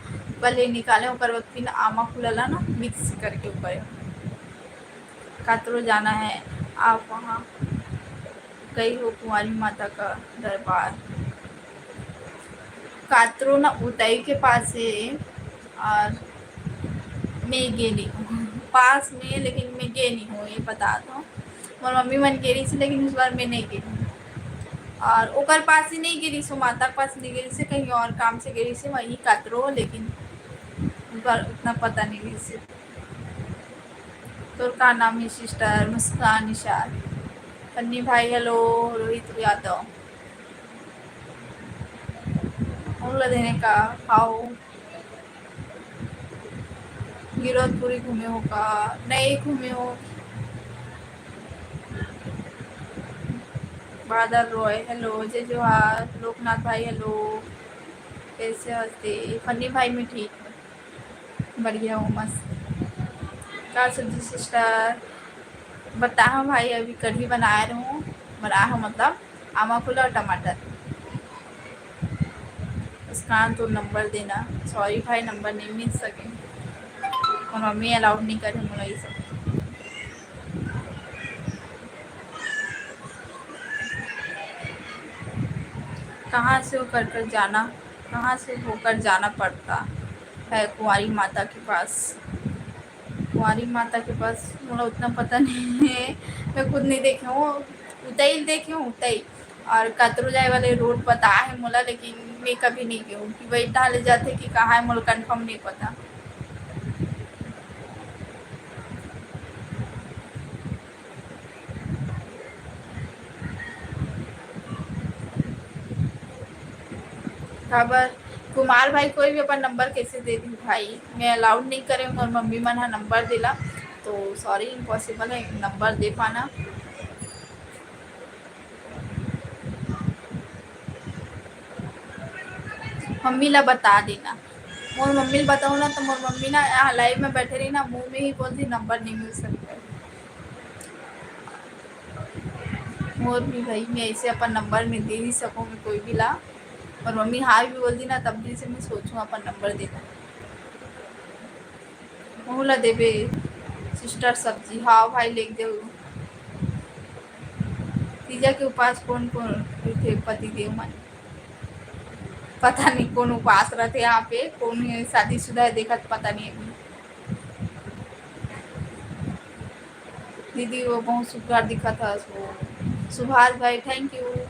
पहले निकाले, ऊपर बाद फिर आमा फूला ला ना mix करके ऊपर कातरो जाना है। आप वहाँ गई हो कुंवारी माता का दरबार? कातरो ना उतई के पास है और मैं गे नहीं हूँ, पास में, लेकिन मैं गे नहीं हूँ, ये बता दो। मोर मम्मी मन गे रही थी, लेकिन इस बार मैं नहीं गई हूँ। और ओकर पास ही नहीं गे रही सो, माता के पास नहीं गे रही से, कहीं और काम से गे रही से वहीं कातरो, लेकिन इस बार उतना पता नहीं रही से। तोर का नाम है sister? मुस्कान निषाद। फन्नी भाई hello, रोहित यादव। उन ला देने का हाउ। गिरौदपुरी घूमे हो का? नहीं घूमे हो। बादल रॉय hello, जय जोहार। लोकनाथ भाई hello, कैसे हस्ते? फन्नी भाई मैं ठीक हूँ, बढ़िया हूँ, मस्त। का सब्जी sister? बताहा भाई, अभी कढ़ी बनाए रहूँ, बनाए हो मतलब आमा फूल और टमाटर। मुस्कान तो नंबर देना, sorry भाई, नंबर नहीं मिल सके, और मम्मी अलाउड नहीं करे मोला ये सब। कहाँ से होकर कर जाना, कहाँ से होकर जाना पड़ता है कुंवारी माता के पास। कुंवारी माता के पास मोला उतना पता नहीं है, मैं खुद नहीं देखे हूँ, उतई देखे हूँ, उतई। और कतरो जाए वाले रोड पता है मोला, लेकिन मैं कभी नहीं गई हूँ कि वही डाले जाते कि कहाँ है, मोला कंफर्म नहीं पता। काबर कुमार भाई कोई भी अपन नंबर कैसे दे दी भाई, मैं अलाउड नहीं करे, मोर मम्मी मन हा नंबर देला, तो सॉरी, इम्पॉसिबल है नंबर दे पाना। मम्मी ला बता देना, मोर मम्मी ला बताऊँ ना, तो मोर मम्मी ना यहाँ लाइव में बैठे रही ना, मुँह में ही बोलती, "नंबर नहीं मिल सकता है।" मोर भी भाई, मैं ऐसे अपन नंबर में दे नहीं सकूँ मैं कोई भी ला, और मम्मी हाँ भी बोल दी ना, तब भी से मैं सोचूँ अपन नंबर देना। मोहू ला देबे सिस्टर सब्जी, हाँ भाई, लेके देऊ। तीजा के उपास कौन कौन रहिथे पति देव मन? पता नहीं कौन उपास रहते यहाँ पे, कौन शादीशुदा है, देखा तो पता नहीं अभी। दीदी वो बहुत सुघर दिखत हस वो। सुभाष भाई, thank you।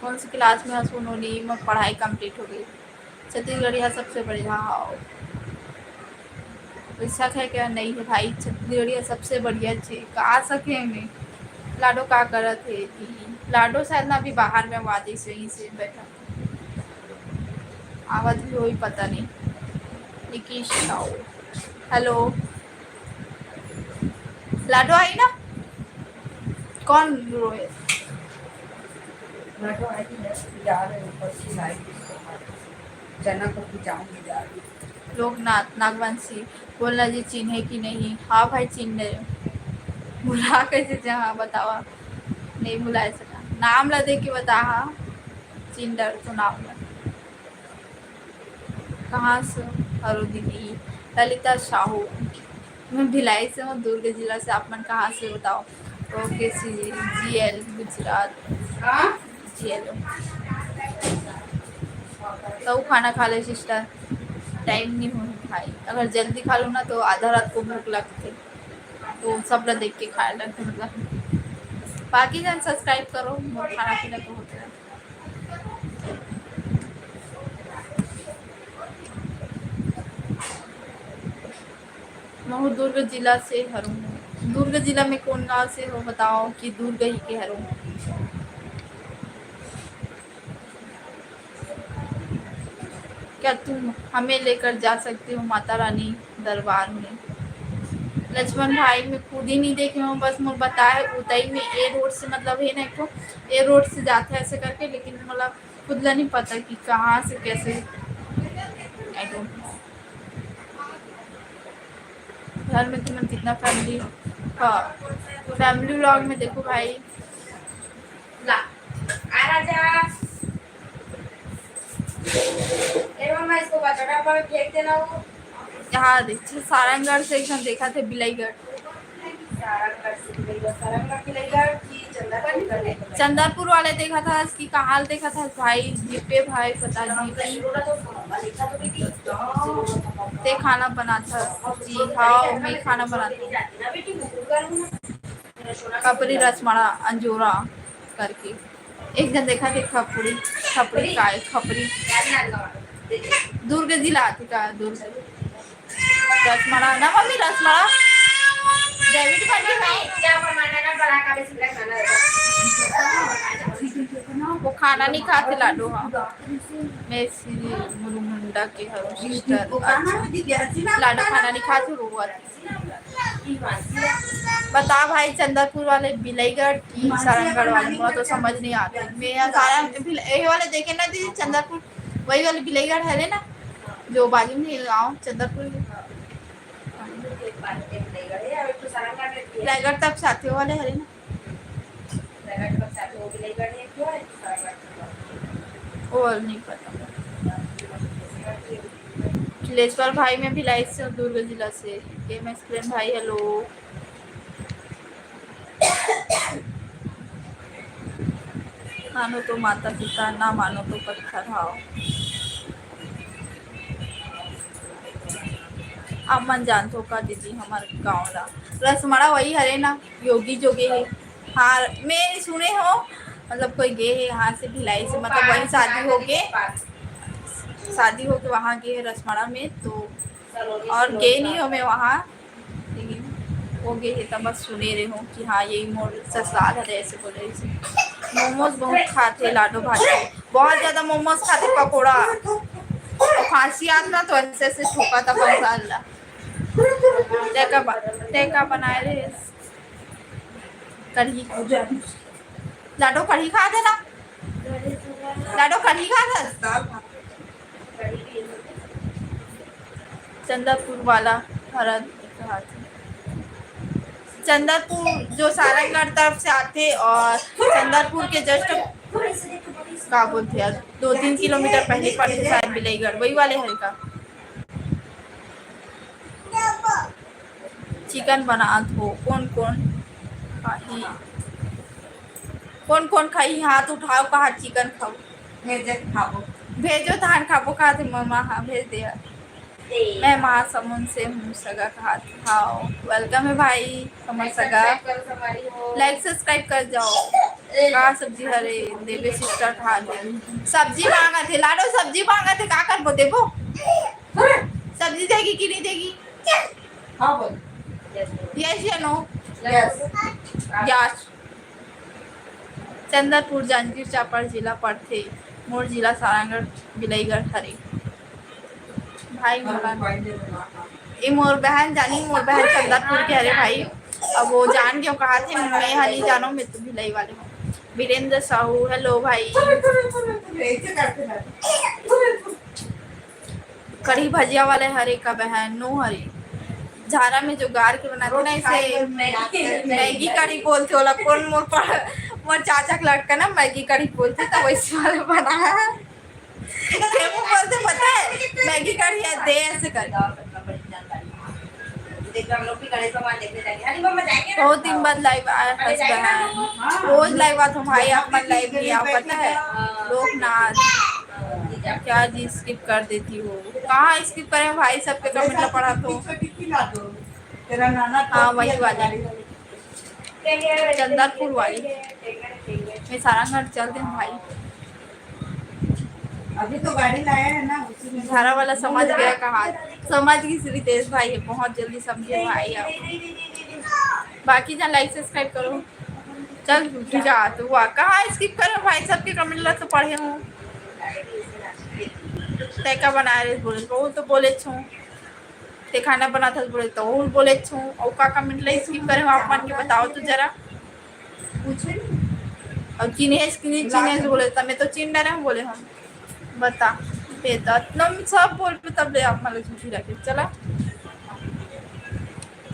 कौन सी क्लास में हस? नोनी, मैं पढ़ाई कंप्लीट हो गई। छत्तीसगढ़िया सबसे बढ़िया। हाँ, वैसा है क्या? नहीं है भाई, छत्तीसगढ़िया सबसे बढ़िया चीज। का सके में लाडो का करत है? लाडो शायद ना अभी बाहर में आवाज इस वहीं से बैठा। आवाज भी होई पता नहीं। निकीश राव, हेलो। लाडो आई ना? कौन रोए? लाडो आई है, जा रहे हैं ऊपर की लाइट इसको मार। चना को भी जाऊंगी जा रही। लोकनाथ नागवंशी, बोलना जी, चिन्हे कि नहीं? हाँ भाई, चिन्ह रहे। भुला कैसे जहाँ बतावा, नहीं भुला सका। नाम ला दे के बता, हाँ, चिन्ह डर तो नाम ला। कहाँ से हरो दीदी? ललिता साहू, मैं भिलाई से हूँ, दुर्ग जिला से। आप मन कहाँ से बताओ? ओके सी, जीएल गुजरात। हाँ? जीएल। तो खाना खा ले सिस्टर, टाइम नहीं हो भाई। अगर जल्दी खा लो ना तो आधा रात को भूख लगते, तो सब ला देख के खाए लगते मतलब। बाकी जन सब्सक्राइब करो, मोर खाना पीना तो होते रहते। महू दुर्ग जिला से हरहूँ। दुर्ग जिला में कौन गांव से हो बताओ कि दुर्ग ही के हरहूँ। क्या तुम हमें लेकर जा सकते हो माता रानी दरबार में? लक्ष्मण भाई, मैं खुद ही नहीं देखे हूँ, बस मोर बताए उतई में ए रोड से, मतलब है ना, एक ठो ए रोड से जाते हैं ऐसे करके, लेकिन मतलब खुद ला नहीं पता कि कहाँ से कैसे। I don't know। घर में तुमन कितना फैमिली? हाँ, फैमिली व्लॉग में देखो भाई। ला, आ राजा। ए मम्मा, इसको बटाटा पर फेंक देना वो। यहाँ देख, सारंगढ़ से एकदम देखा थे बिलाईगढ़। सारंगढ़ से बिलाईगढ़, सारंगढ़ बिलाईगढ़ की चंदरपुर का देखा। चंदरपुर वाले देखा था कि कहाँ देखा था भाई, जीपे भाई, पता नहीं। ते खाना बनाता जी, हाँ, मैं खाना बनाता हूँ। खपरी रसमड़ा अंजोरा करके एक जन देखा थे, खपड़ी, खपड़ी काय, खपड़ी। दुर्ग जिला आथे का? दुर्ग। रसमड़ा ना मम्मी, रसमड़ा। डेविड बन के खाओ। वो खाना नहीं खाते लाडो, हाँ। मैं श्री मुरु मुंडा के हूँ, सिस्टर। अच्छा। लाडो खाना नहीं खाते, रोवत। बता भाई, चंदरपुर वाले बिलाईगढ़ की सारंगढ़ वाले, मोला तो समझ नहीं आते। मैं यहाँ सारा बिल-, ये वाले देखे ना दीदी, चंदरपुर, वही वाले बिलाईगढ़ है ना, जो बाजू में गाँव चंदरपुर। रायगढ़ तक साथे वाले हरे ना। वो नहीं पता। खिलेश्वर भाई, मैं भिलाई से हूँ, दुर्ग जिला से। के एम एस प्रेम भाई, हेलो। मानो तो माता पिता, ना मानो तो पत्थर। हाव। आप मन जानथो का दीदी हमर गाँव ला? रसमड़ा वही हरे ना, योगी जो गे हे। हाँ, मैं सुने हो, मतलब कोई गे हे यहाँ से भिलाई से, मतलब वही शादी होके, शादी होके वहाँ गे हे रसमड़ा में, तो और गे नहीं हो मैं वहाँ, लेकिन वो गे हे तब बस सुने रहे हो कि हाँ, यही मोर ससुराल है, ऐसे बोले। मोमोज बहुत खाते लाडो भाई, बहुत ज्यादा मोमोज खाते, पकोड़ा। और खांसी आत ना तो ऐसे ऐसे ठोका था भगवान ला। तै का ब-, तै का बनाए रहे? कढ़ी। लाडो कढ़ी खा देना। लाडो कढ़ी खा दे। चंदरपुर वाला हरा दिखात हे। चंदरपुर जो सारंगढ़ तरफ से आथे और चंदरपुर के just का बोलते यार, दो तीन किलोमीटर पहले पड़ते शायद बिलाईगढ़, वही वाले हरे का। चिकन बनात हो, कोन कोन खाही? कोन कोन खाही, हाथ उठाओ, कहा चिकन खाओ। भेजे खाबो। भेजो तहान खाबो, कहा थे ममा, हाँ, भेज दे। मैं महासमुंद से हूँ सगा, कहा थे। हाँ, welcome है भाई हमर सगा। Like subscribe कर जाओ। का सब्जी हरे देबे sister, कहा थे। सब्जी मांगा थे, लाडो सब्जी मांगा थे, का करबो, देबो? सब्जी देगी कि नहीं देगी? हाँ बोल। Yes या no? Yes। Yes। Chandrapur Janjgir Champa जिला पड़थे, मोर जिला सारंगढ़ बिलाईगढ़ हरे। भाई मोला, ये मोर बहन जानी, मोर बहन चंदरपुर के हरे भाई। अब वो जान के कहा थे, मैं हा नहीं जानो, मैं तो भिलाई वाले हूँ। वीरेंद्र साहू, hello भाई। कढ़ी भजिया वाले हरे का बहन, नो हरे। झारा में जो गार के बनाते ना, इसे मैगी कढ़ी बोलते, ओला कौन मोर पर, मोर चाचा के लड़का ना मैगी कढ़ी बोलते, तो वैसे वाला बना है। केमू बोलते पता है, मैगी कढ़ी है, दे ऐसे कर। बहुत दिन बाद live आया हस बहन, रोज live आत हूँ भाई, आप मन live नहीं आओ, पता है। लोकनाथ, क्या जी skip कर देती हो? कहाँ skip करें भाई, सबके comment ला पढ़ा तो। हाँ, वही वाले। चंदरपुर वाली। मैं सारंगढ़ चल दें भाई। अभी तो गाड़ी लाया है ना, उसी में झारा वाला समझ गया कहा, समझ गई रितेश भाई, बहुत जल्दी समझे भाई आप। बाकी जन like subscribe करो। चल जा तू, वाह, कहाँ skip करो भाई, सबके comment ला तो पढ़े हूँ। तय का बनाए रहे बोले, वो तो बोले छो। ते खाना बनात हस बोले तो और बोले छो, और का comment ला skip करे हो आप मन के, बताओ तो जरा। पूछे नहीं। और चिन्हेस कि नहीं चिन्हेस बोले, तब मैं तो चिन्ह रहे हूँ बोले हम। बता, बेटा, इतना सब बोल पे तब ले आप मन ला झूठी रखे। चला।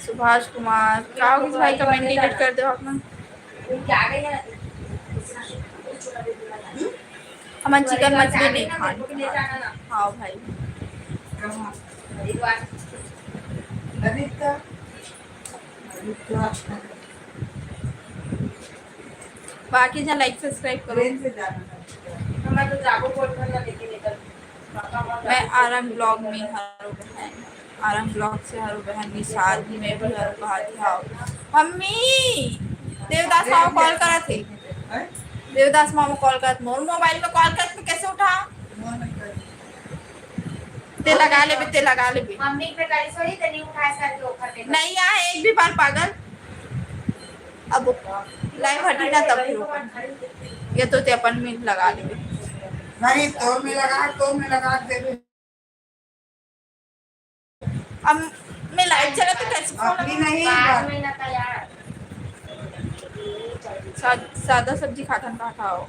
सुभाष कुमार, का हो गइस भाई, comment delete कर दो आप मन। हमन चिकन मछली नहीं खान। हाँ भाई। बाकी जन like subscribe करो। मैं आरंग vlog में हरो बहन, आरंग vlog से हरो बहन, निषाद में भी हरो बहन। हाँ मम्मी, देवदास मामा call करा थे। देवदास मामा call करत, मोर मोबाइल में call करत, मैं कैसे उठा? ते लगा लेबे, ते लगा लेबे। मम्मी पे करी सोई, ते नहीं उठाए सर के ओकर पे। नहीं आए एक भी बार पागल। अब live हटी ना तब फिर ओकर। ये तो ते अपन में लगा लेबे। नहीं, तो में लगा, तो में लगा देबे। अब मैं live चला तो कैसे phone अभी नहीं बात। सा-, सादा सब्जी खाथन का खाओ।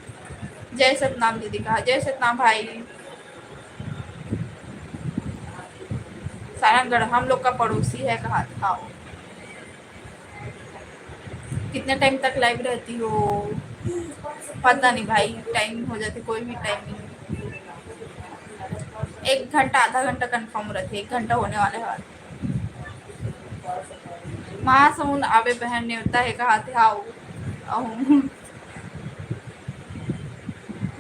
जय सतनाम दीदी कहा, जय सतनाम भाई। सारंगढ़ हम लोग का पड़ोसी है, कहा था। कितने टाइम तक लाइव रहती हो? पता नहीं भाई, टाइम हो जाती, कोई भी टाइम नहीं। एक घंटा, आधा घंटा कंफर्म रहती है, एक घंटा होने वाला है। महासमुंद आवे बहन, नेवता है, कहा थे। हाँ,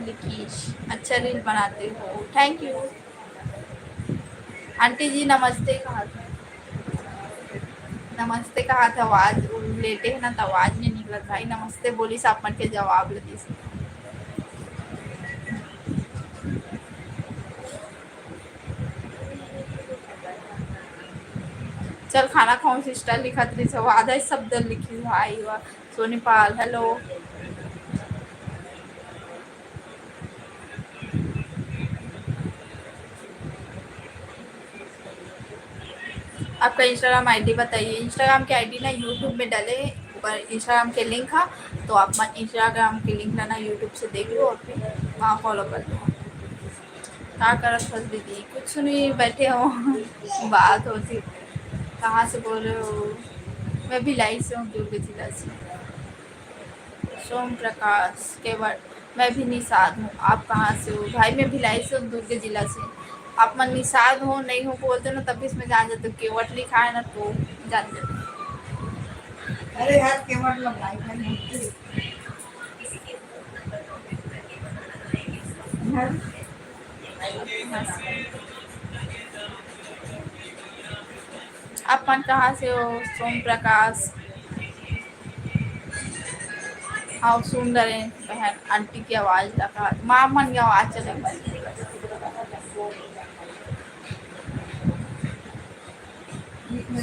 निकीश, अच्छा रील बनाते हो, थैंक यू। आंटी जी नमस्ते, कहा था। नमस्ते कहा था, आवाज लेटे है ना, तो आवाज नहीं निकलत भाई। नमस्ते बोली से आप मन के जवाब ल दिस। चल खाना खाऊं सिस्टर लिखत रही, सब आधा ही शब्द लिखी भाई। वाह, सोनीपाल, हेलो। आपका इंस्टाग्राम आईडी बताइए। इंस्टाग्राम के आईडी ना YouTube में डाले, ऊपर इंस्टाग्राम के लिंक है, तो आप मन इंस्टाग्राम के लिंक ला ना YouTube से देख लो और फिर वहाँ फॉलो कर लो। का करत हस दीदी? कुछ नहीं, बैठे हो, बात होती। कहाँ से बोल रहे हो? मैं भिलाई से हूँ, दुर्ग जिला से। सोम प्रकाश केवट, मैं भी निषाद हूँ। आप कहाँ से हो? भाई, मैं भिलाई से हूँ, दुर्ग जिला से। आप मन निषाद हो, नहीं हो बोलते ना, तभी इसमें जान जाते हो। केवट लिखा है ना, तो जान जाते हो। अरे यार, केवट लोग भाई बहन होते हैं। आप मन कहाँ से हो? सोम प्रकाश। हाँ, सुन रहे हैं बहन, आंटी की आवाज लगा, माँ मन की आवाज चले।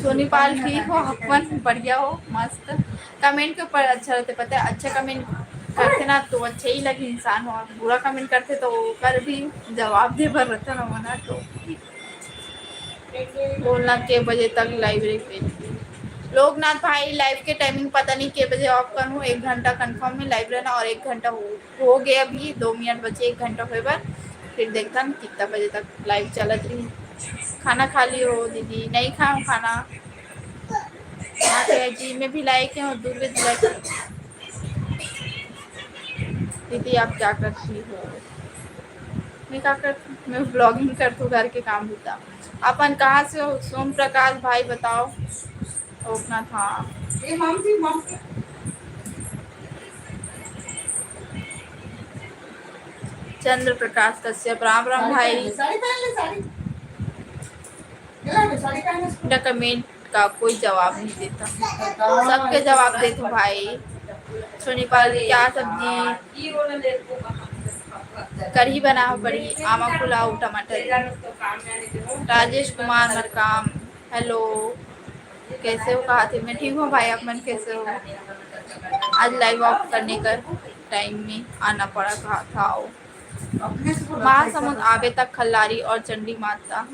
सोनीपाल ठीक हो, अपन बढ़िया हो, मस्त। कमेंट के ऊपर अच्छा रहते, पता है, अच्छा कमेंट करते ना तो अच्छे ही लगे इंसान हो, और बुरा कमेंट करते तो ओकर भी जवाब दे बर रहता ना मना तो। बोलना के बजे तक लाइव रही? लोकनाथ भाई, लाइव के टाइमिंग पता नहीं के बजे ऑफ करूँ, एक घंटा कंफर्म है लाइव रहना और एक घंटा हो, हो गया, अभी दो मिनट बचे एक घंटा होए बर, फिर देखथन कितना बजे तक लाइव चलत रही। खाना खा लियो दीदी? नहीं खाऊँ खाना। हाँ भैया जी, मैं भिलाई के हूँ, दुर्ग जिला के। दीदी आप क्या करती हो? मैं क्या करती हूँ? मैं ब्लॉगिंग करती हूँ, घर के काम होता। अपन कहाँ से हो? सोम प्रकाश भाई बताओ। ओकना था। ए, मामसी, मामसी। चंद्र प्रकाश कश्यप, राम राम भाई। साड़ी पहन ले, साड़ी। ये ला, साड़ी पहन ले। बेटा कमेंट का कोई जवाब नहीं देता, सबके जवाब देता भाई। सोनीपाल, क्या सब्जी कढ़ी बना हो? कढ़ी, आमा पुलाव, टमाटर। राजेश कुमार मरकाम, हेलो, कैसे हो? कहा थे? मैं ठीक हूँ भाई, आप मन कैसे हो? आज लाइव ऑफ करने का टाइम में आना पड़ा, कहा था आओ। महासमुंद आवे तक खल्लारी और चंडी माता,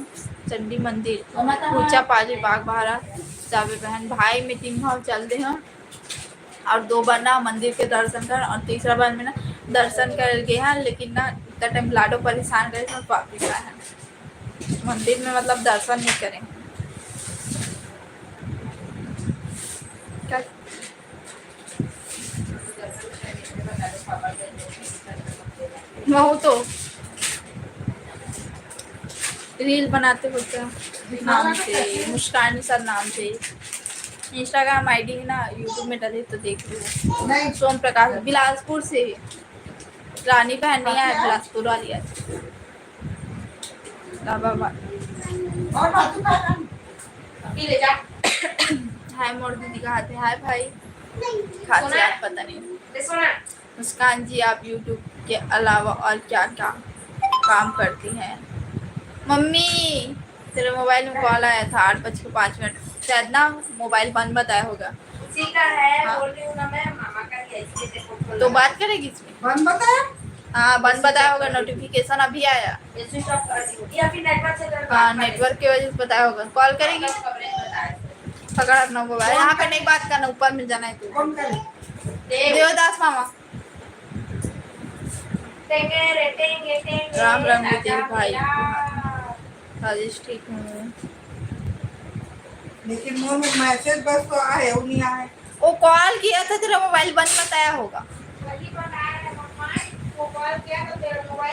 चंडी मंदिर, ऊंचा पाली बागबाहरा जावे बहन। भाई में तीन भाव चल दे हम और दो बार ना मंदिर के दर्शन कर और तीसरा बार में ना दर्शन कर गए हैं, लेकिन ना इतना टाइम लाडो परेशान करे तो वापिस आए हैं मंदिर में, मतलब दर्शन नहीं करे। क्या महू तो रील बनाते होते हैं नाम से, मुस्कान सर नाम से। इंस्टाग्राम आईडी है ना, यूट्यूब में डाले तो देख लो। नहीं। सोम प्रकाश बिलासपुर से, रानी बहन नहीं आए, बिलासपुर वाली आज। बाबा बा- और बात कर। अभी ले जा। हाय मोर दीदी, कहा थे? हाय भाई, खासियत पता नहीं। ले सोना। मुस्कान जी, आप यूट्यूब के अलावा और क्या क्या काम करती हैं? मम्मी, तेरे मोबाइल में कॉल आया था आठ बज के पाँच मिनट, शायद ना मोबाइल बंद बताया होगा। उसी का है, हाँ। बोल रही हूँ ना मैं, मामा का ही है, इसलिए देखो खोला। तो बात करेगी इसमें? बंद बताया? हाँ, बंद बताया होगा, नोटिफिकेशन अभी आया। ये स्विच ऑफ कर दी होगी या फिर नेटवर्क से कर हाँ, बात करें। नेटवर्क की वजह से बताया होगा। कॉल करेगी? आपका कवरेज बताए। पकड़ अपना मोबाइल, कौन यहाँ पे करे? नहीं बात करना, ऊपर में जाना है तू। कौन करे? देव। देवदास मामा। टेंगे रे टेंगे टेंगे, राम राम राजा विदेव भाई। मेरा। राजेश, ठीक हूँ। लेकिन मोर में मैसेज बस तो आए, वो नहीं आए। वो कॉल किया था, तेरा मोबाइल बंद बताया होगा।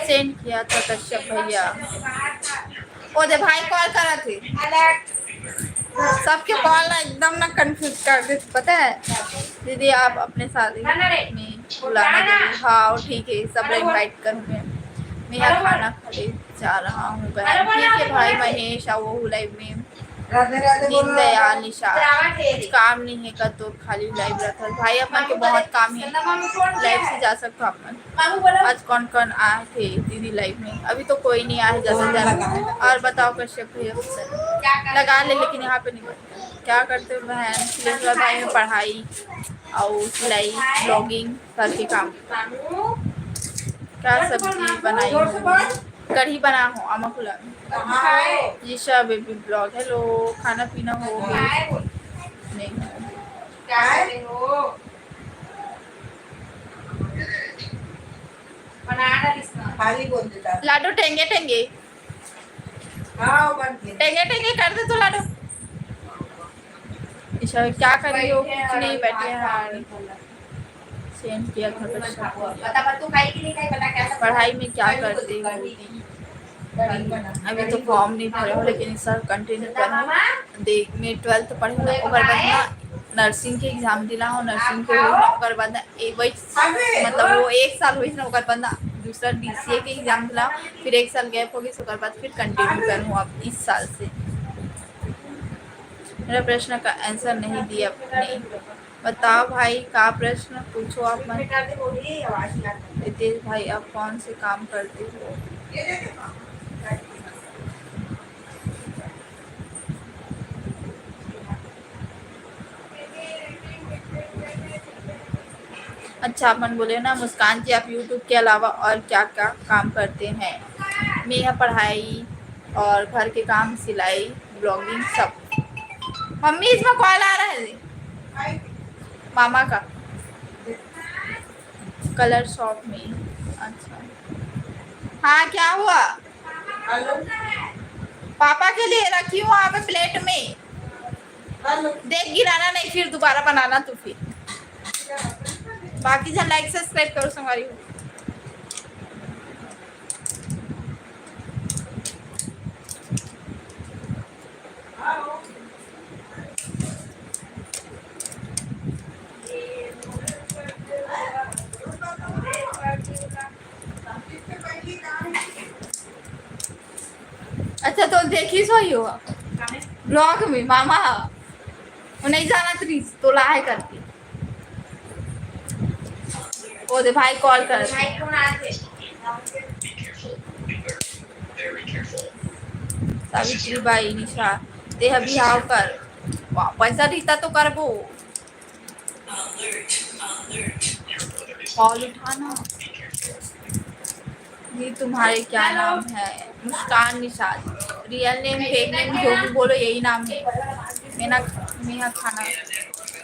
सेंड किया था कश्यप भैया। वो दे भाई कॉल करा थे। सबके कॉल ना एकदम ना कंफ्यूज कर दे, पता है दीदी? आप अपने शादी में बुलाना दीदी। हाँ, ठीक है, सब इनवाइट करूँगी। मैं यहाँ खाना खा ले जा रहा हूँ बहन। ठीक है भाई महेश, आओ लाइव में। दीनदयाल निशा, कुछ काम नहीं है का तो खाली लाइव रखल। भाई अपन के बहुत काम है, लाइव से जा सकते हो अपन। आज कौन कौन आए थे दीदी लाइव में? अभी तो कोई नहीं आया है ज्यादा ज्यादा। और बताओ कश्यप भैया, लगा ले लेकिन यहाँ पे नहीं बैठते। क्या करते हो बहन? सिलेश्वर भाई में पढ़ाई और सिलाई, ब्लॉगिंग, घर के काम। क्या सब्जी बनाई हो? कढ़ी बना हो, आमा खुला। ईशा बेबी ब्लॉग, हेलो, खाना पीना हो गया? नहीं। क्या कर रहे हो? बना डालिस ना। खाली बोल देता। लाडू टेंगे टेंगे। हाँ, वो बन गया। टेंगे टेंगे कर दे तो लाडू। ईशा, क्या कर रही हो? कुछ नहीं, बैठे हैं। सेंड किया था कश्यप। पढ़ाई में क्या करते हो? अभी तो फॉर्म नहीं भरे हो, लेकिन इस साल कंटिन्यू करूँ। देख, मैं ट्वेल्थ पढ़ूँ ना, ओकर बाद ना नर्सिंग के एग्जाम दिला हूँ, नर्सिंग के होई ना, ओकर बाद ना ए-, वही, मतलब, वो एक साल होई ना, ओकर बाद ना दूसरा डीसीए के एग्जाम दिला, फिर एक साल गैप हो गई, ओकर बाद फिर कंटिन्यू करूँ अब इस साल से। मेरा प्रश्न का आंसर नहीं दिया आपने। बताओ भाई, का प्रश्न पूछो आप मन। रितेश भाई, आप कौन से काम करते हो? अच्छा, अपन बोले ना, मुस्कान जी, आप YouTube के अलावा और क्या क्या काम करते हैं? मैं यहाँ पढ़ाई और घर के काम, सिलाई, ब्लॉगिंग, सब। मम्मी, इसमें कॉल आ रहा है जी, मामा का, कलर शॉप में। अच्छा, हाँ, क्या हुआ? पापा के लिए रखी हूँ वहाँ पे प्लेट में। देख, गिराना नहीं, फिर दोबारा बनाना तू फिर। बाकी जन लाइक सब्सक्राइब करो संगवारी हो। अच्छा, तो देखी सोई हो ब्लॉग में मामा, वो नहीं जाना तो तोला है करके। ओ दे भाई कॉल कर। सावित्री बाई निशा, ते ह बिहाव कर। वाह, पैसा रहिता तो करबो। कॉल उठाना। ये तुम्हारे क्या नाम है? मुस्कान निषाद। रियल नेम, फेक नेम, जो भी बोलो, यही नाम है। मैं ना, मैं यहाँ खाना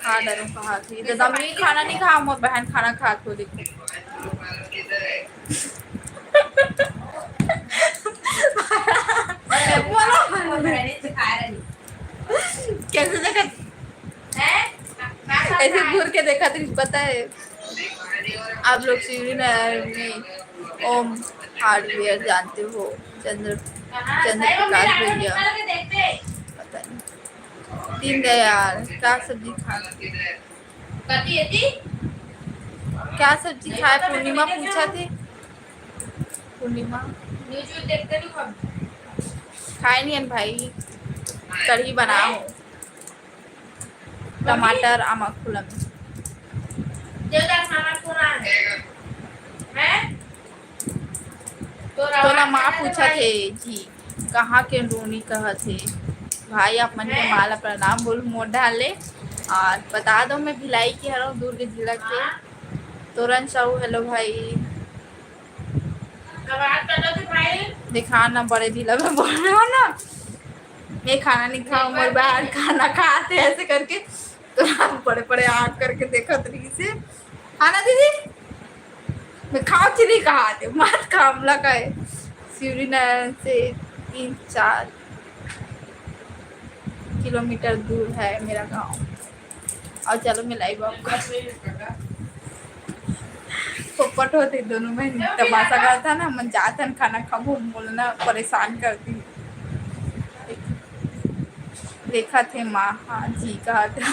खा डरूँ कहा थी। दादा, मैं खाना नहीं खा, मोर बहन खाना खा तो देखो। बोलो। कैसे देखा? ऐसे घूर के देखा तो पता है। आप लोग शिवरी नगर में ओम हार्डवेयर जानते हो? चंद्र, चंद्र प्रकाश भैया, पता नहीं। दीनदयाल, क्या सब्जी खाना? क्या सब्जी खाए? पूर्णिमा पूछा थे। पूर्णिमा खाए नहीं भाई, कढ़ी बनाओ। टमाटर आमा खुलम। तोला माँ पूछा थे जी, कहाँ के नोनी कहा थे? भाई, आप मन के माँ ला प्रणाम बोल मोर डाले। और बता दो, मैं भिलाई की हरव, दुर्ग जिला के। तोरन साहू, हेलो भाई। देखा ना, बड़े जिला में बोल रहे हो ना, मैं खाना नहीं खाऊँ, मोर बाहर खाना खाते ऐसे करके। तो बड़े बड़े आँख करके देखत रही से। हाँ ना दीदी, मैं खाओ चीनी कहा थे, मत खा, हमला का है। शिवरी नारायण से तीन चार। किलोमीटर दूर है मेरा गांव। और चलो, मैं लाइव आपको पोपट होते दोनों में तमाशा करता ना, मन जातन खाना खाबो, बोलना परेशान कर दी। देखा थे माँ, हाँ जी, कहा था।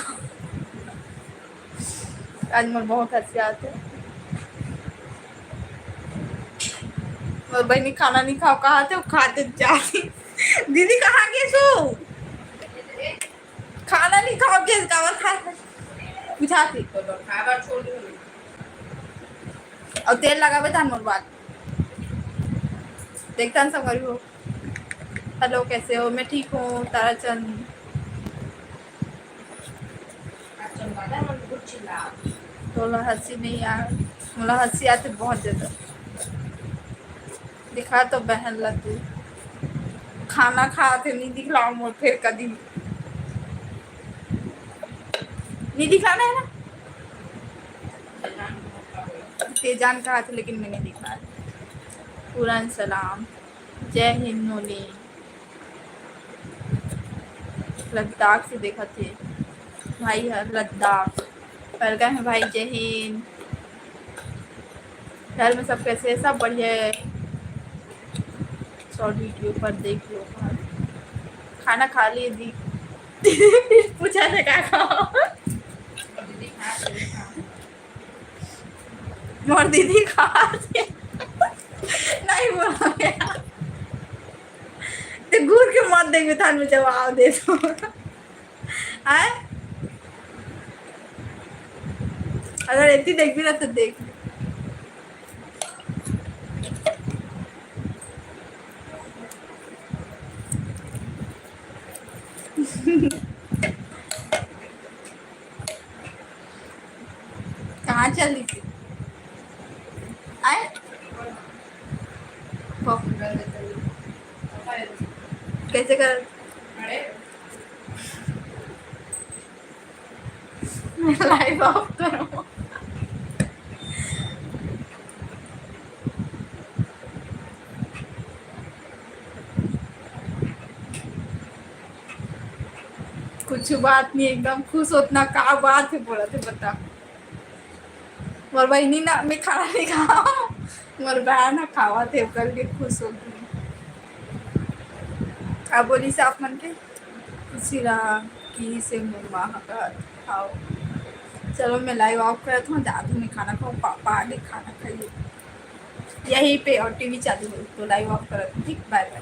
आज मोर बहुत हंसी आते। मोर बहनी खाना नहीं खाओ, कहा थे, खाते जाती। दीदी कहाँ गए सो? खाना नहीं खाओ के, काबर खा, पूछा थी। और तेल लगावे था मोर बात। देखता सब करी हो। हेलो, कैसे हो? मैं ठीक हूँ, ताराचंद। तोला हंसी नहीं आ, मोला हंसी आते बहुत ज्यादा। दिखा तो बहन ला तू। खाना खाते नहीं दिखलाओ मोर, फिर कदी नहीं दिखलाना है ना। तेजान कहा थे, लेकिन मैंने दिखा। पूरन सलाम, जय हिंद नोनी। लद्दाख से देखा थे भाई, हर लद्दाख। Welcome है भाई, जय हिंद। घर में सब कैसे हैं? सब बढ़िया है। शॉर्ट वीडियो पर देख लो। खाना खा लिए दी। पूछा था क्या खाओ? मोर दीदी खा। नहीं बोला गया। ते घूर के मत देख, थान में जवाब दे दो। आय? अगर इतनी देखबी ना तो देख। कहाँ चल रही थी? आय? कैसे कर? लाइव ऑफ करो। कुछ बात नहीं, एकदम खुश होत ना, का बात है बोला थे, बता। मोर बहिनी ना, मैं खाना नहीं खाओ, मोर बहन ह खावा थे, ओकर लिए खुश हो गई। अब बोली से आप मन के खुशी रहा कि से मोर माँ ह कहत खाओ। चलो, मैं लाइव ऑफ करत हूँ, जात हूँ मैं खाना खाऊँ, पापा आगे खाना खाइए यहीं पे और टीवी चालू हो, तो लाइव ऑफ करत हूँ। ठीक, बाय बाय।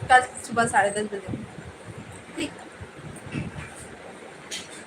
कल सुबह साढ़े दस बजे, ठीक।